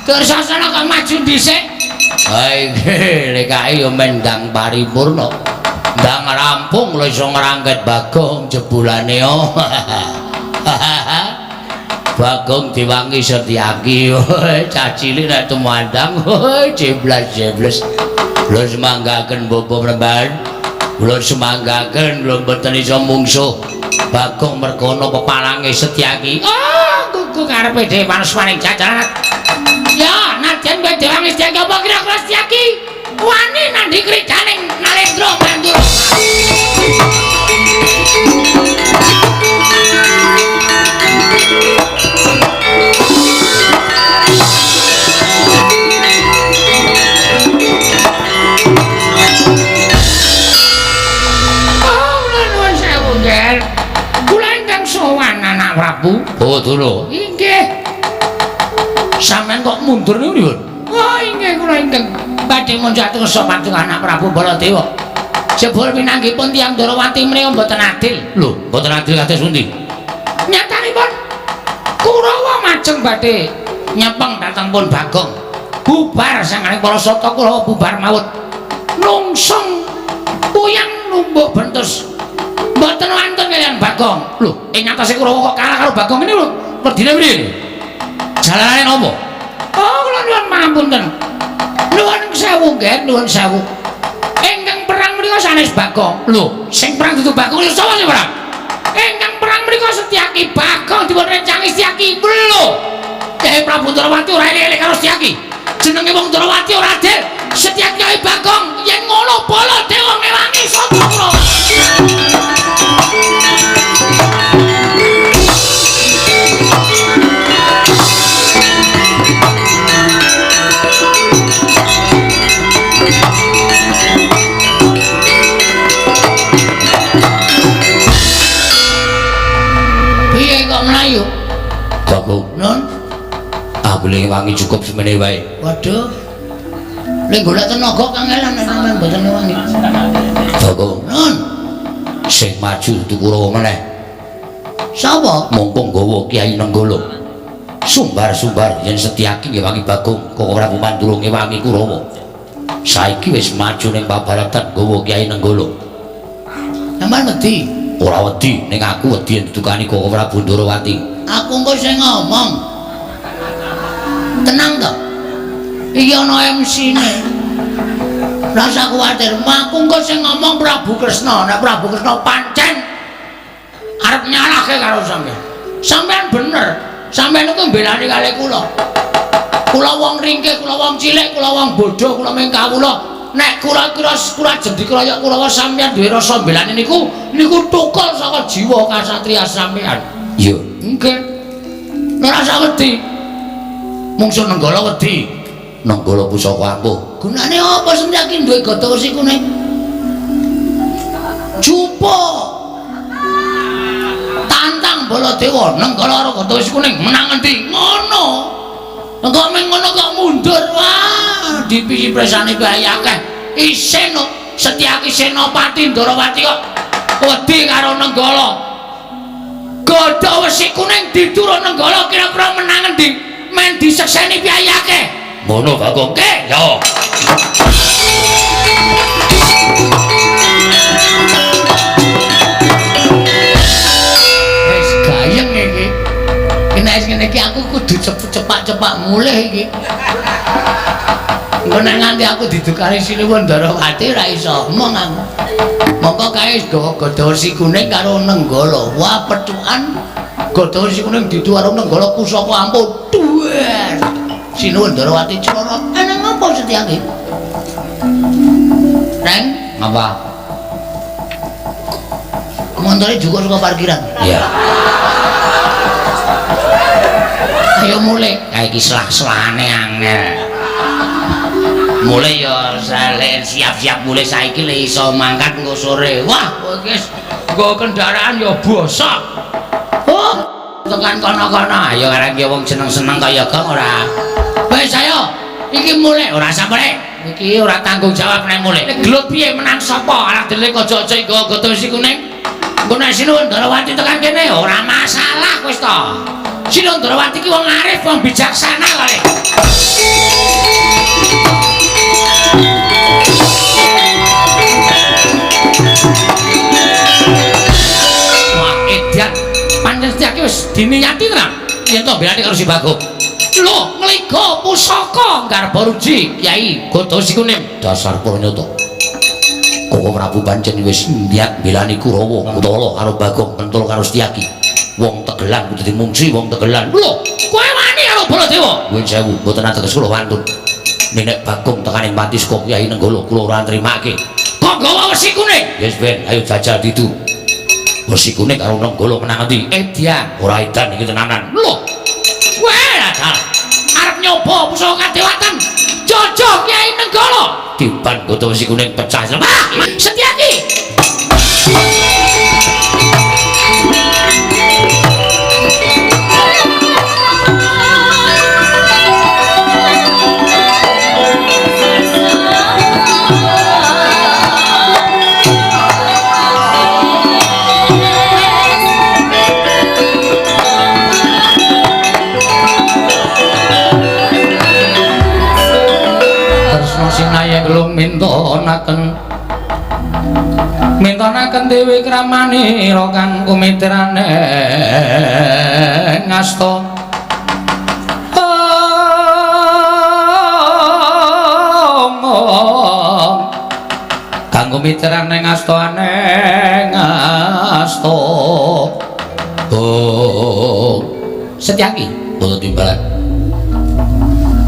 A: Dursasana kok maju dhisik.
B: Ha iki lekae ya mendang paripurna. Ndang rampung kula iso ngrangket Bagong jebulane. Bagong diwangi Setyaki. Cah cilik nek tumandang jeblas-jebles. Kula semanggaken Bapak Penemban. Kula semanggaken kula mboten iso mungsuh Bagong merga ana pepalange Setyaki.
A: Oh, gugu karepe dhewe manusmaning jajaran. Ya, nadyan kowe diwangi Setyaki apa kira-kira Setyaki wani nandhi kridaning Nalendra Mandura. Oh, nuwun sewu, Nger. Kula ingkang sowan anak Prabu.
B: Oh, dulu.
A: Inggih.
B: Sampeyan kok mundur niku pripun?
A: Oh, inggih kula ingkang badhe munjat kersa patung anak Prabu Baladewa. Jebul pinanggipun tiyang Ndorowati menika mboten adil.
B: Lho, mboten adil kados pundi?
A: Nyatanipun Kurawa majeng badhe nyepeng dhateng pun Bagong. Bubar sanganing para sata Kurawa bubar mawut. Nungsung puyang numbuk bentus. Mboten wonten kaliyan Bagong.
B: Lho, ing ngatasé Kurawa kok kalah karo Bagong ngene lho. Werdine priye? Jalanane napa?
A: Oh, kula nuwun pangapunten. Nuwun sewu nggih, nuwun sewu. Ingkang perang menika sanes Bagong.
B: Lho, sing perang dudu Bagong lho sapa sing perang?
A: Ingkang perang menika Setyaki. Bagong dipun rencangi Setyaki.
B: Lho, Kyai Prabu Ndorowati ora elik-elik karo Setyaki. Jenenge wong Ndorowati ora adil.
A: Setyaki kaya Bagong yen ngono Baladewa ngewangi sata Kurawa. Piye kok mlayu?
B: Bagong,
A: Nun,
B: aku le ngewangi cukup semene wae.
A: Waduh. Le golek tenaga kangelan nek sampean mboten ngewangi.
B: Bagong,
A: Nun,
B: sing maju dudu Kurawa meneh.
A: Sapa?
B: Mongko nggawa Kyai Nenggala. Sumbar-sumbar yen Setyaki ngewangi Bagong, Koko Prabu Mandura ngewangi Kurawa. Saiki wis maju ning pabaratan nggawa Kyai Nenggala.
A: Sampeyan wedi?
B: Ora wedi, ning aku wedi yen didukani Koko Prabu Ndorowati.
A: Aku engko sing ngomong. Tenang to. Iki ana MC-ne. Rasa kuwatir, aku engko sing ngomong Prabu Kresna. Nek Prabu Kresna pancen arep nyalahke karo sampeyan. Sampeyan bener. Sampeyan niku mbelani kalih kula. Kula wong ringkih, kula wong cilik, kula wong bodho, kula mung kawula. Nek kula kira kula ajeng dikroyok Kurawa sampeyan duwe rasa mbelani niku, niku tukul saka jiwa kasatriya sampeyan.
B: Iya.
A: Nggih. Ora usah wedi.
B: Mungsuh Nenggala wedi. Nenggala pusaka ampuh.
A: Gunane apa Setyaki duwe gada wesi kuning? Jupuk. Tantang Baladewa Nenggala karo gada wesi kuning menang endi? Ngono. Kok meng ngono kok mundur. Wah, dipisi presane bae akeh. Isin kok Setyaki Senopati Ndorowati kok wedi karo Nenggala. Gada wesi kuning diturun Nenggala kira-kira menang endi? Men disekseni piye akeh.
B: Ngono Bagong.
A: Nggih.
B: Yo.
A: Wis gayeng iki. Nek ngene iki aku Kudu cepak-cepak mulih iki. Engko nek nganti aku didukani Sinuwun Ndarawati ora iso omong aku. Mongko kae gawa gada wesi kuning karo Nenggala. Wah, pethukan gada wesi kuning didu karo Nenggala pusaka ampuh. Duwer. Sinuwun Ndarawati crara. Eneng apa Setyaki? Neng,
B: Apa?
A: Montore juga saka parkiran.
B: Iya.
A: Ayo mulih.
B: Kae iki selah-selahane angel. Mulih ya siap-siap mulih saiki le iso mangkat engko sore.
A: Wah, kowe iki wis nggo kendaraan ya bosok. Oh,
B: tekan kono-kono. Ayo karang ki wong seneng-seneng kaya gong ora.
A: Wis ayo, iki mulih
B: ora usah mulih. Iki ora tanggung jawab nek mulih.
A: Nek gelut piye menang sapa? Alah delik aja-aja nggo gada wesi kuning. Engko nek Sinuwun Ndarawati tekan kene
B: ora masalah wis to.
A: Sinuwun Ndarawati ki wong arif, wong bijaksana kale.
B: Wah, edan. Pancen Setyaki wis diniyati tenan. Yen to belani karo si Bagong.
A: Lho, ngliga pusaka Garbaruji Kyai Gada Wesi Kuning.
B: Dasar pranyata. Koko Prabu pancen wis niat belani Kurawa, Kutala karo Bagong, Kentul karo Setyaki. Wong tegelan kudu dimungsi wong tegelan.
A: Lho, kowe wani karo Baladewa?
B: Nuwun sewu, mboten ateges kula wantun. Nenek Bagong tekaning pati saka Kyai Nenggala kula ora nrimake.
A: Kok gawa wesi kuning?
B: Wis ben, ayo jajal didu. Wesi kuning karo Nenggala menang endi?
A: Edan.
B: Ora edan iki tenanan.
A: Lho. Weh, dalah. Arep nyoba pusaka kadewatan. Jojo Kyai Nenggala.
B: Tiban gada wesi kuning pecah.
A: Ah, Setyaki.
B: Sinayeng mintonaken mintonaken dewi kramanira kang kumitrane ngasta kang kumitrane ngasta ngasta. Oh,
A: Setyaki
B: mboten timbalan.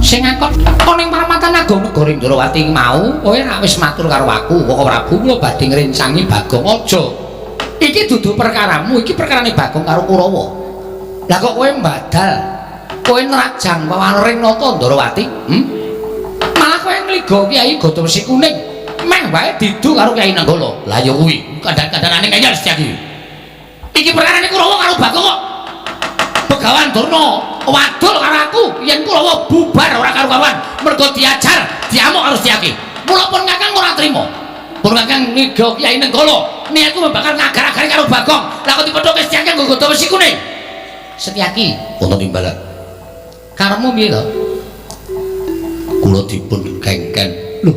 A: Sing ngakon ning paramatan agung negara Ndrawati mau kowe rak wis matur karo aku Koko Prabu kula badhe ngrencangi Bagong. Aja, iki dudu perkaramu, iki perkarane Bagong karo Kurawa. Lah kok kowe mbadal, kowe nrajang pawaring nata Ndrawati? Malah kowe ngliga Kyai Gada Wesi Kuning meh wae didu karo Kyai Nenggala.
B: Lah ya kuwi
A: kandhan-kandhanane ngeyel Setyaki. Iki perkarane Kurawa karo Bagong kok. Begawan Durna wadul karo aku yen Kurawa bubar ora karo-karuan mergo diajar diamuk karo Setyaki. Mula pun Kakang ora trima. Pun Kakang ngiga Kyai Nenggala, niatku bakal ngagar-agari karo Bagong. Lah kok dipethuke Setyaki nggo gada wesi kuning. Setyaki,
B: wonten timbalan.
A: Karepmu piye to?
B: Kula dipun kengken.
A: Lho.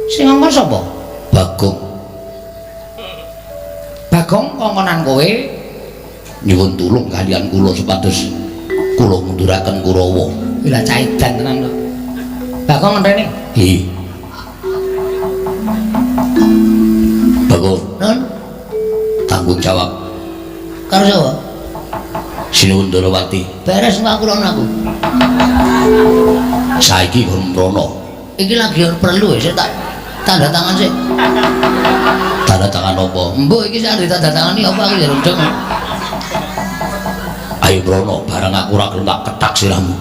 A: Sing ngomong sapa?
B: Bagong.
A: Bagong kongkonan kowe
B: nyuwun tulung kalian kula supados kula ngunduraken Kurawa.
A: Lah caidan tenan lho. Bagong rene?
B: Nggih. Bagong.
A: Nun,
B: tanggung jawab.
A: Karo sapa?
B: Sinuwun Ndarawati.
A: Beres engko aku rono aku.
B: Saiki kon mrono.
A: Iki lagi perlu ya, tak tanda tangan sik.
B: Tanda tangan apa?
A: Mbok iki sak ditanda tangani apa aku ya rundeng.
B: Ayo mrono, bareng aku ora gelem tak kethak sirahmu.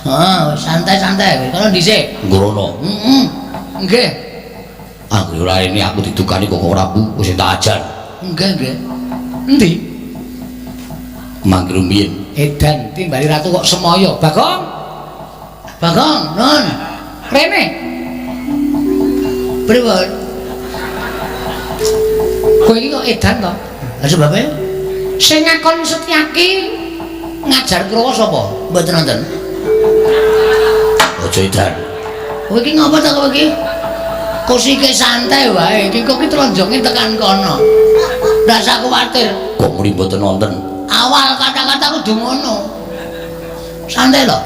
A: Heeh, santai-santai. Kono dhisik.
B: Ngrono.
A: Heeh. Nggih.
B: Anggere ora ini aku didukani Koko Prabu wis tak ajar.
A: Nggih, nggih. Endi?
B: Mangke rumiyin.
A: Edan timbali ratu kok semoyo. Bagong. Bagong, nun. Rene. Pripun? Kowe iki kok edan to? Lah sebabe? Sing ngakon Setyaki ngajar Kurawa sapa? Mboten nonton.
B: Aja edan.
A: Kowe iki ngapa ta kowe iki? Kosike santai wae, iki kok ki tronjonge tekan kono. Ndak usah kuwatir.
B: Kok muni mboten nonton?
A: Awal kata-kata kudu ngono. Santai lho.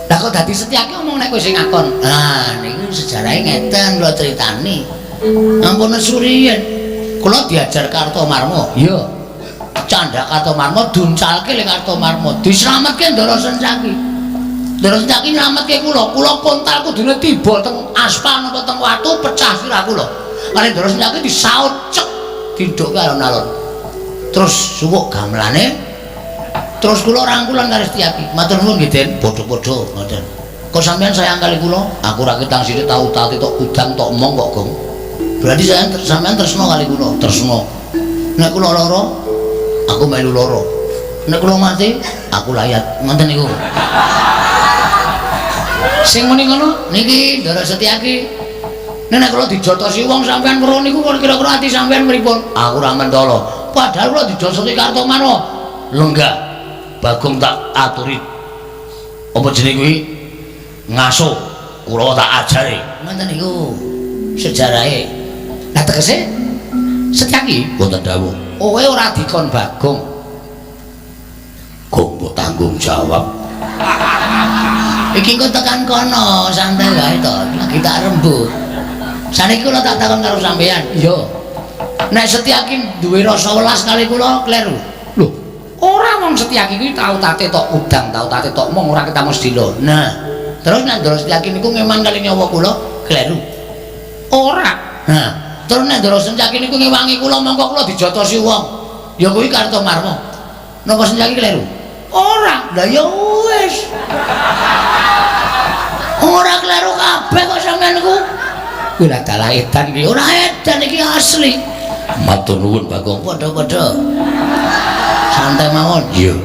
A: Lah kok dadi Setyaki omong nek kowe sing ngakon. Ah niku sejarahe ngeten kula critani. Ampun suriyen. Kula diajar Kartomarma. Iya. Candhak Kartomarma duncalke le Kartomarma. Dislametke Ndara Sencaki. Ndara Sencaki nylametke kula. Kula kontal kudune tiba teng aspal napa teng watu pecah sirah kula. Kali Ndara Sencaki disaut cek dindhukke alon-alon. Terus suwuk gamelane. Terus kula rangkulan karo Setyaki. Matur nuwun nggih, Den. Padha-padha ngoten. Kok sampean sayang kali kula? Aku ra ketang sithik tau tati tok udang tok omong kok, Gong. Berarti sampean tresna kali kula, tresna. Nek kula lara, aku melu lara. Nek kula mati, aku layat. Ngoten niku. Sing muni ngono niki Ndara Setyaki. Nek kula dijotosi wong sampean weruh niku kira-kira ati sampean pripun? Aku ora mentala. Padahal kula dijotosi Kartomarma. Lenggah. Bagong tak aturi. Apa jenenge kuwi? Ngaso. Kula tak ajari. Ngoten niku sejarahe. Lah tegese Setyaki wonten dawuh. Kowe ora dikon Bagong. Gong mbok tanggung jawab. Iki kok tekan kono santai wae to, lagi tak rembug. Saniki kula tak takon karo sampean. Iya. Nek Setyaki duwe rasa welas kali kula kleru. Lho, ora wong Setyaki kuwi tau tate tok udang, tau tate tok mong ora ketemu sedilo. Nah, terus nek Ndara Setyaki niku ngeman kali nyawa kula kleru. Ora. Nah, terus nek Ndara Setyaki niku ngewangi kula mongko kula dijotosi wong. Ya kuwi Kartomarma. Napa Setyaki kleru? Ora. Lah ya wis. Ora kleru kabeh kok sampean niku. Kuwi lah dalah edan iki. Ora edan iki asli. Matur nuwun Bagong. Padha-padha. Santai mawon. Iya.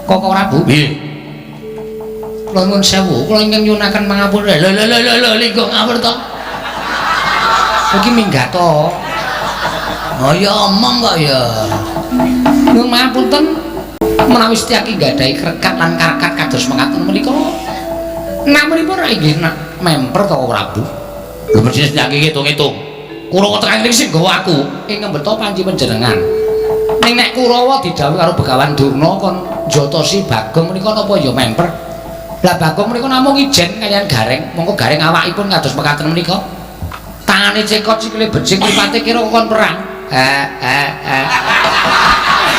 B: Kok ora, Bu?
A: Nggih.
B: Kula nuwun sewu, kula ingkang nyuwunaken pangapura.
A: Lho lho lho lho linggo ngawur to.
B: Iki minggat to.
A: Oh ya omong kok ya.
B: Nuwun pangapunten menawi Setyaki nggadahi krekat lan karkat kados mekaten menika. Namunipun ra inggih nak memper to Prabu.
A: Lho mesti Setyaki ngitung-ngitung.
B: Kurawa tekan iki sing nggawa aku ing ngembeta panci panjenengan. Ning nek Kurawa didhawuhi karo Begawan Durna kon njotosi Bagong menika napa ya memper. Lah Bagong menika namung ijen kaliyan Gareng, mongko Gareng awakipun kados mekaten menika. Tangane cekot sikile becik mripate kira kon perang.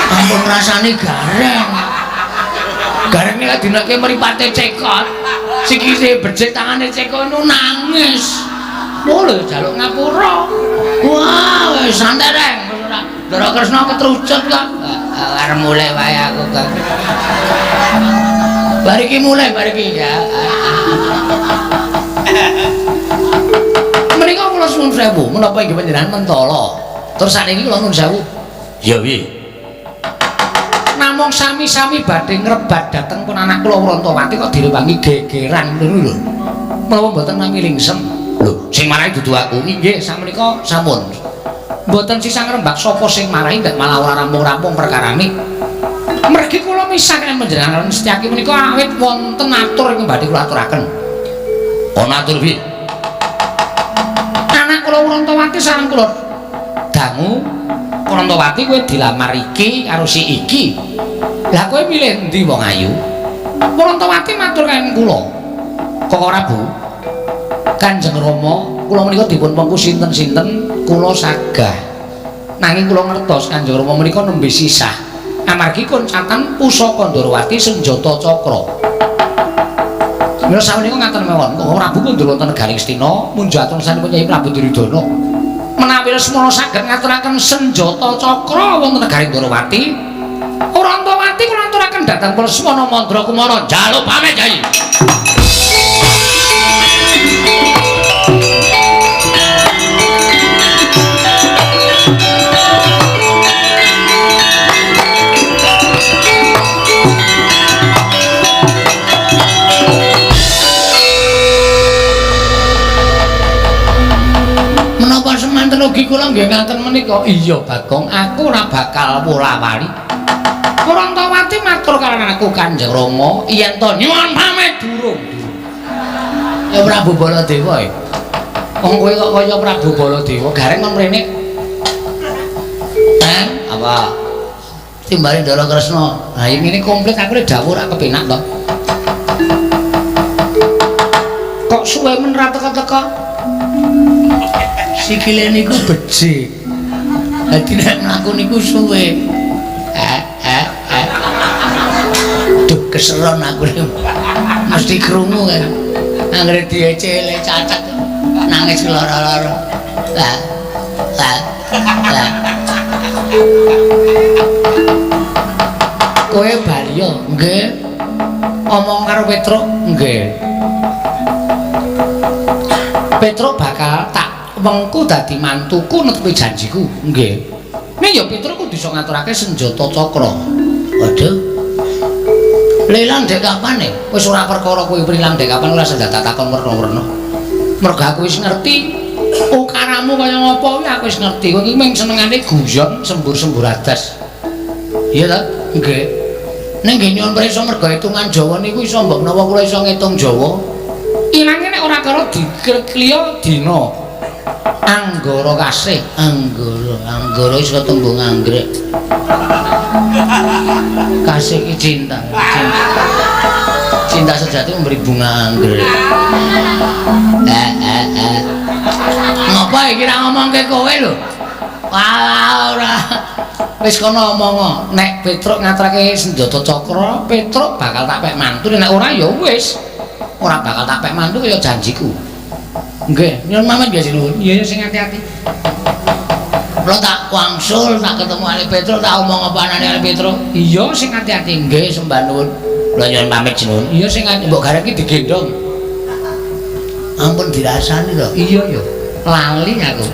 A: Ampun rasane Gareng. Gareng nek dinake mripate cekot, sikile becik tangane cekot nu nangis.
B: Oh lho jaluk ngapura.
A: Wah, wis santai reng. Ndara Kresna ketrucut kok. Arep mulih wae aku kok. Bar iki mulih bar iki ya.
B: Menika kula suwun sewu, menapa inggih panjenengan mentala. Terus sakniki kula nuwun sewu.
A: Ya piye?
B: Namung sami-sami badhe ngrebat dhateng pun anak kula Wrontowati kok direwangi gegeran ngono lho. Menapa mboten nami lingsem?
A: Lho, sing marahi dudu aku.
B: Inggih, sakmenika sampun. Mboten sisah ngrembak sapa sing marahi ndak malah ora rampung-rampung perkarane. Mergi kula misah kaliyan panjenengan Setyaki menika awit wonten atur ingkang badhe kula aturaken.
A: Ana atur piye?
B: Anak kula Wrontowati sareng kula dangu Wrontowati kowe dilamar iki karo si iki. Lah kowe milih endi wong ayu? Wrontowati matur kaliyan kula. Kok ora, Bu? Kanjeng Rama, kula menika dipun pengku sinten-sinten kula sagah. Nanging kula ngertos Kanjeng Rama menika nembe sisah. Amargi koncatan pusaka Ndorowati senjata cakra. Mila sapunika ngaten mawon, Koko Prabu kundur wonten negari Ngastina, munjaton sanipun Kyai Prabu Duryudana. Menawi Lesmana saged ngaturaken senjata cakra wonten negari Ndorowati, Wrontowati kula aturaken dhateng Lesmana Mandra Kumara
A: njaluk pamit, Kyai. Menapa semanten ugi kula nggih ngaten menika?
B: Iya, Bagong, aku ora bakal wola-wali. Wrontowati matur karo aku Kanjeng Rama yen to
A: nyuwun pamit
B: durung.
A: Ya Prabu Baladewa.
B: Wong kowe kok kaya Prabu Baladewa, Gareng kon mrene.
A: Teng apa? Timbale Ndara Kresna.
B: Ha yen ngene komplit aku lek dawuh ora kepenak to. Kok suwe men ra teka-teka?
A: Sikile niku becik. Dadi nek mlaku niku suwe. Duh keseron aku mesti krungu kan. Anggere diecele cacat nangis lara-lara. Lah. Lah. Lah.
B: Kowe bali yo, nggih. Omong karo Petruk, nggih. Petruk bakal tak wengku dadi mantuku netepi janjiku, nggih. Ning ya Petruk kudu iso ngaturake senjata cakra.
A: Waduh. Lelang dek kapan e?
B: Wis ora perkara kowe ilang dek kapan ora senjata takon werna-werna. Mergo aku wis ngerti ukaramu kaya ngapa kuwi aku wis ngerti. Kowe iki mung senengane guyon sembur-sembur adas.
A: Iya ta? Nggih. Ning nggih nyuwun prisa mergo hitungan Jawa niku iso mbok menawa kula iso ngitung Jawa.
B: Ilange nek ora karo dikliya dina Anggara kasih,
A: anggara, anggara iso tembung anggrek. Kasih ki cinta, cinta. Cinta sejati memberi bunga anggrek. Ngopo iki ra ngomongke kowe lho? Wah, ora.
B: Wis kono omong, nek Petruk ngatrake senjata cakra, Petruk bakal tak pek mantu, nek ora ya wis. Ora bakal tak pek mantu kaya janjiku.
A: Nggih, nyuwun pamit nggih sinuwun.
B: Iya, sing ati-ati.
A: Kula tak wangsul, tak ketemu Ali Petruk, tak omong apa anane Ali Petruk.
B: Iya, sing ati-ati.
A: Nggih, sembah nuwun. Kula nyuwun pamit sinuwun.
B: Iya, sing ati mbok garek iki digendhong.
A: Ampun dirasani to.
B: Iya, ya. Lali aku.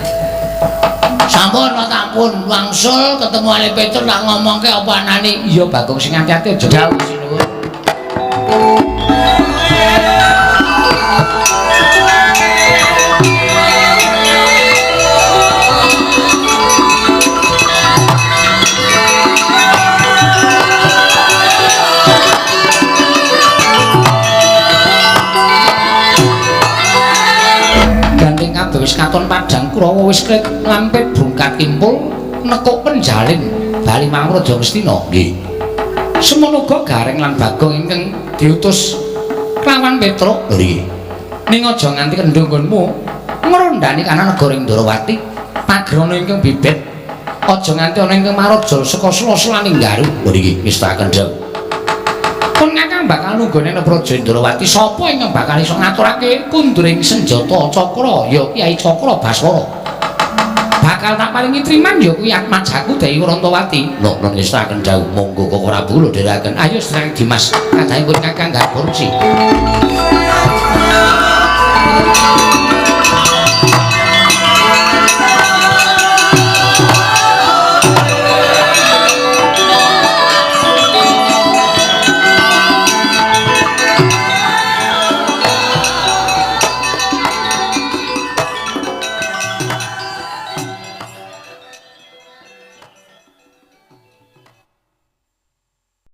A: Sampun ampun wangsul ketemu Ali Petruk tak ngomongke apa anane.
B: Iya, Bagong sing ati-ati aja
A: dawuh sinuwun.
B: Gandeng kabeh wis katon padhang Kurawa wis klit lampit brungkat kimpul nekuk penjalin bali marang Raja Ngastina. Nggih. Semono uga Gareng lan Bagong ingkang diutus kelawan Petruk. Nggih. Ning aja nganti kendho nggonmu ngrondani kana negara Indrawati pagrana ingkang bibit aja nganti ana ingkang maraja saka sela-selaning garu. Nggih, ngestakaken dawuh. Pun kakang bakal nunggone nang Praja Indrawati sapa ingkang bakal iso ngaturake kunduring senjata cakra ya Kyai Cakra Baswara. Bakal tak paringi triman ya kuwi atmajaku Dewi Rantawati. Lho, nun ngestakaken dawuh monggo Koko Prabu lho dherekaken. Ayo serang Dimas kadhangipun kakang garpu ruci.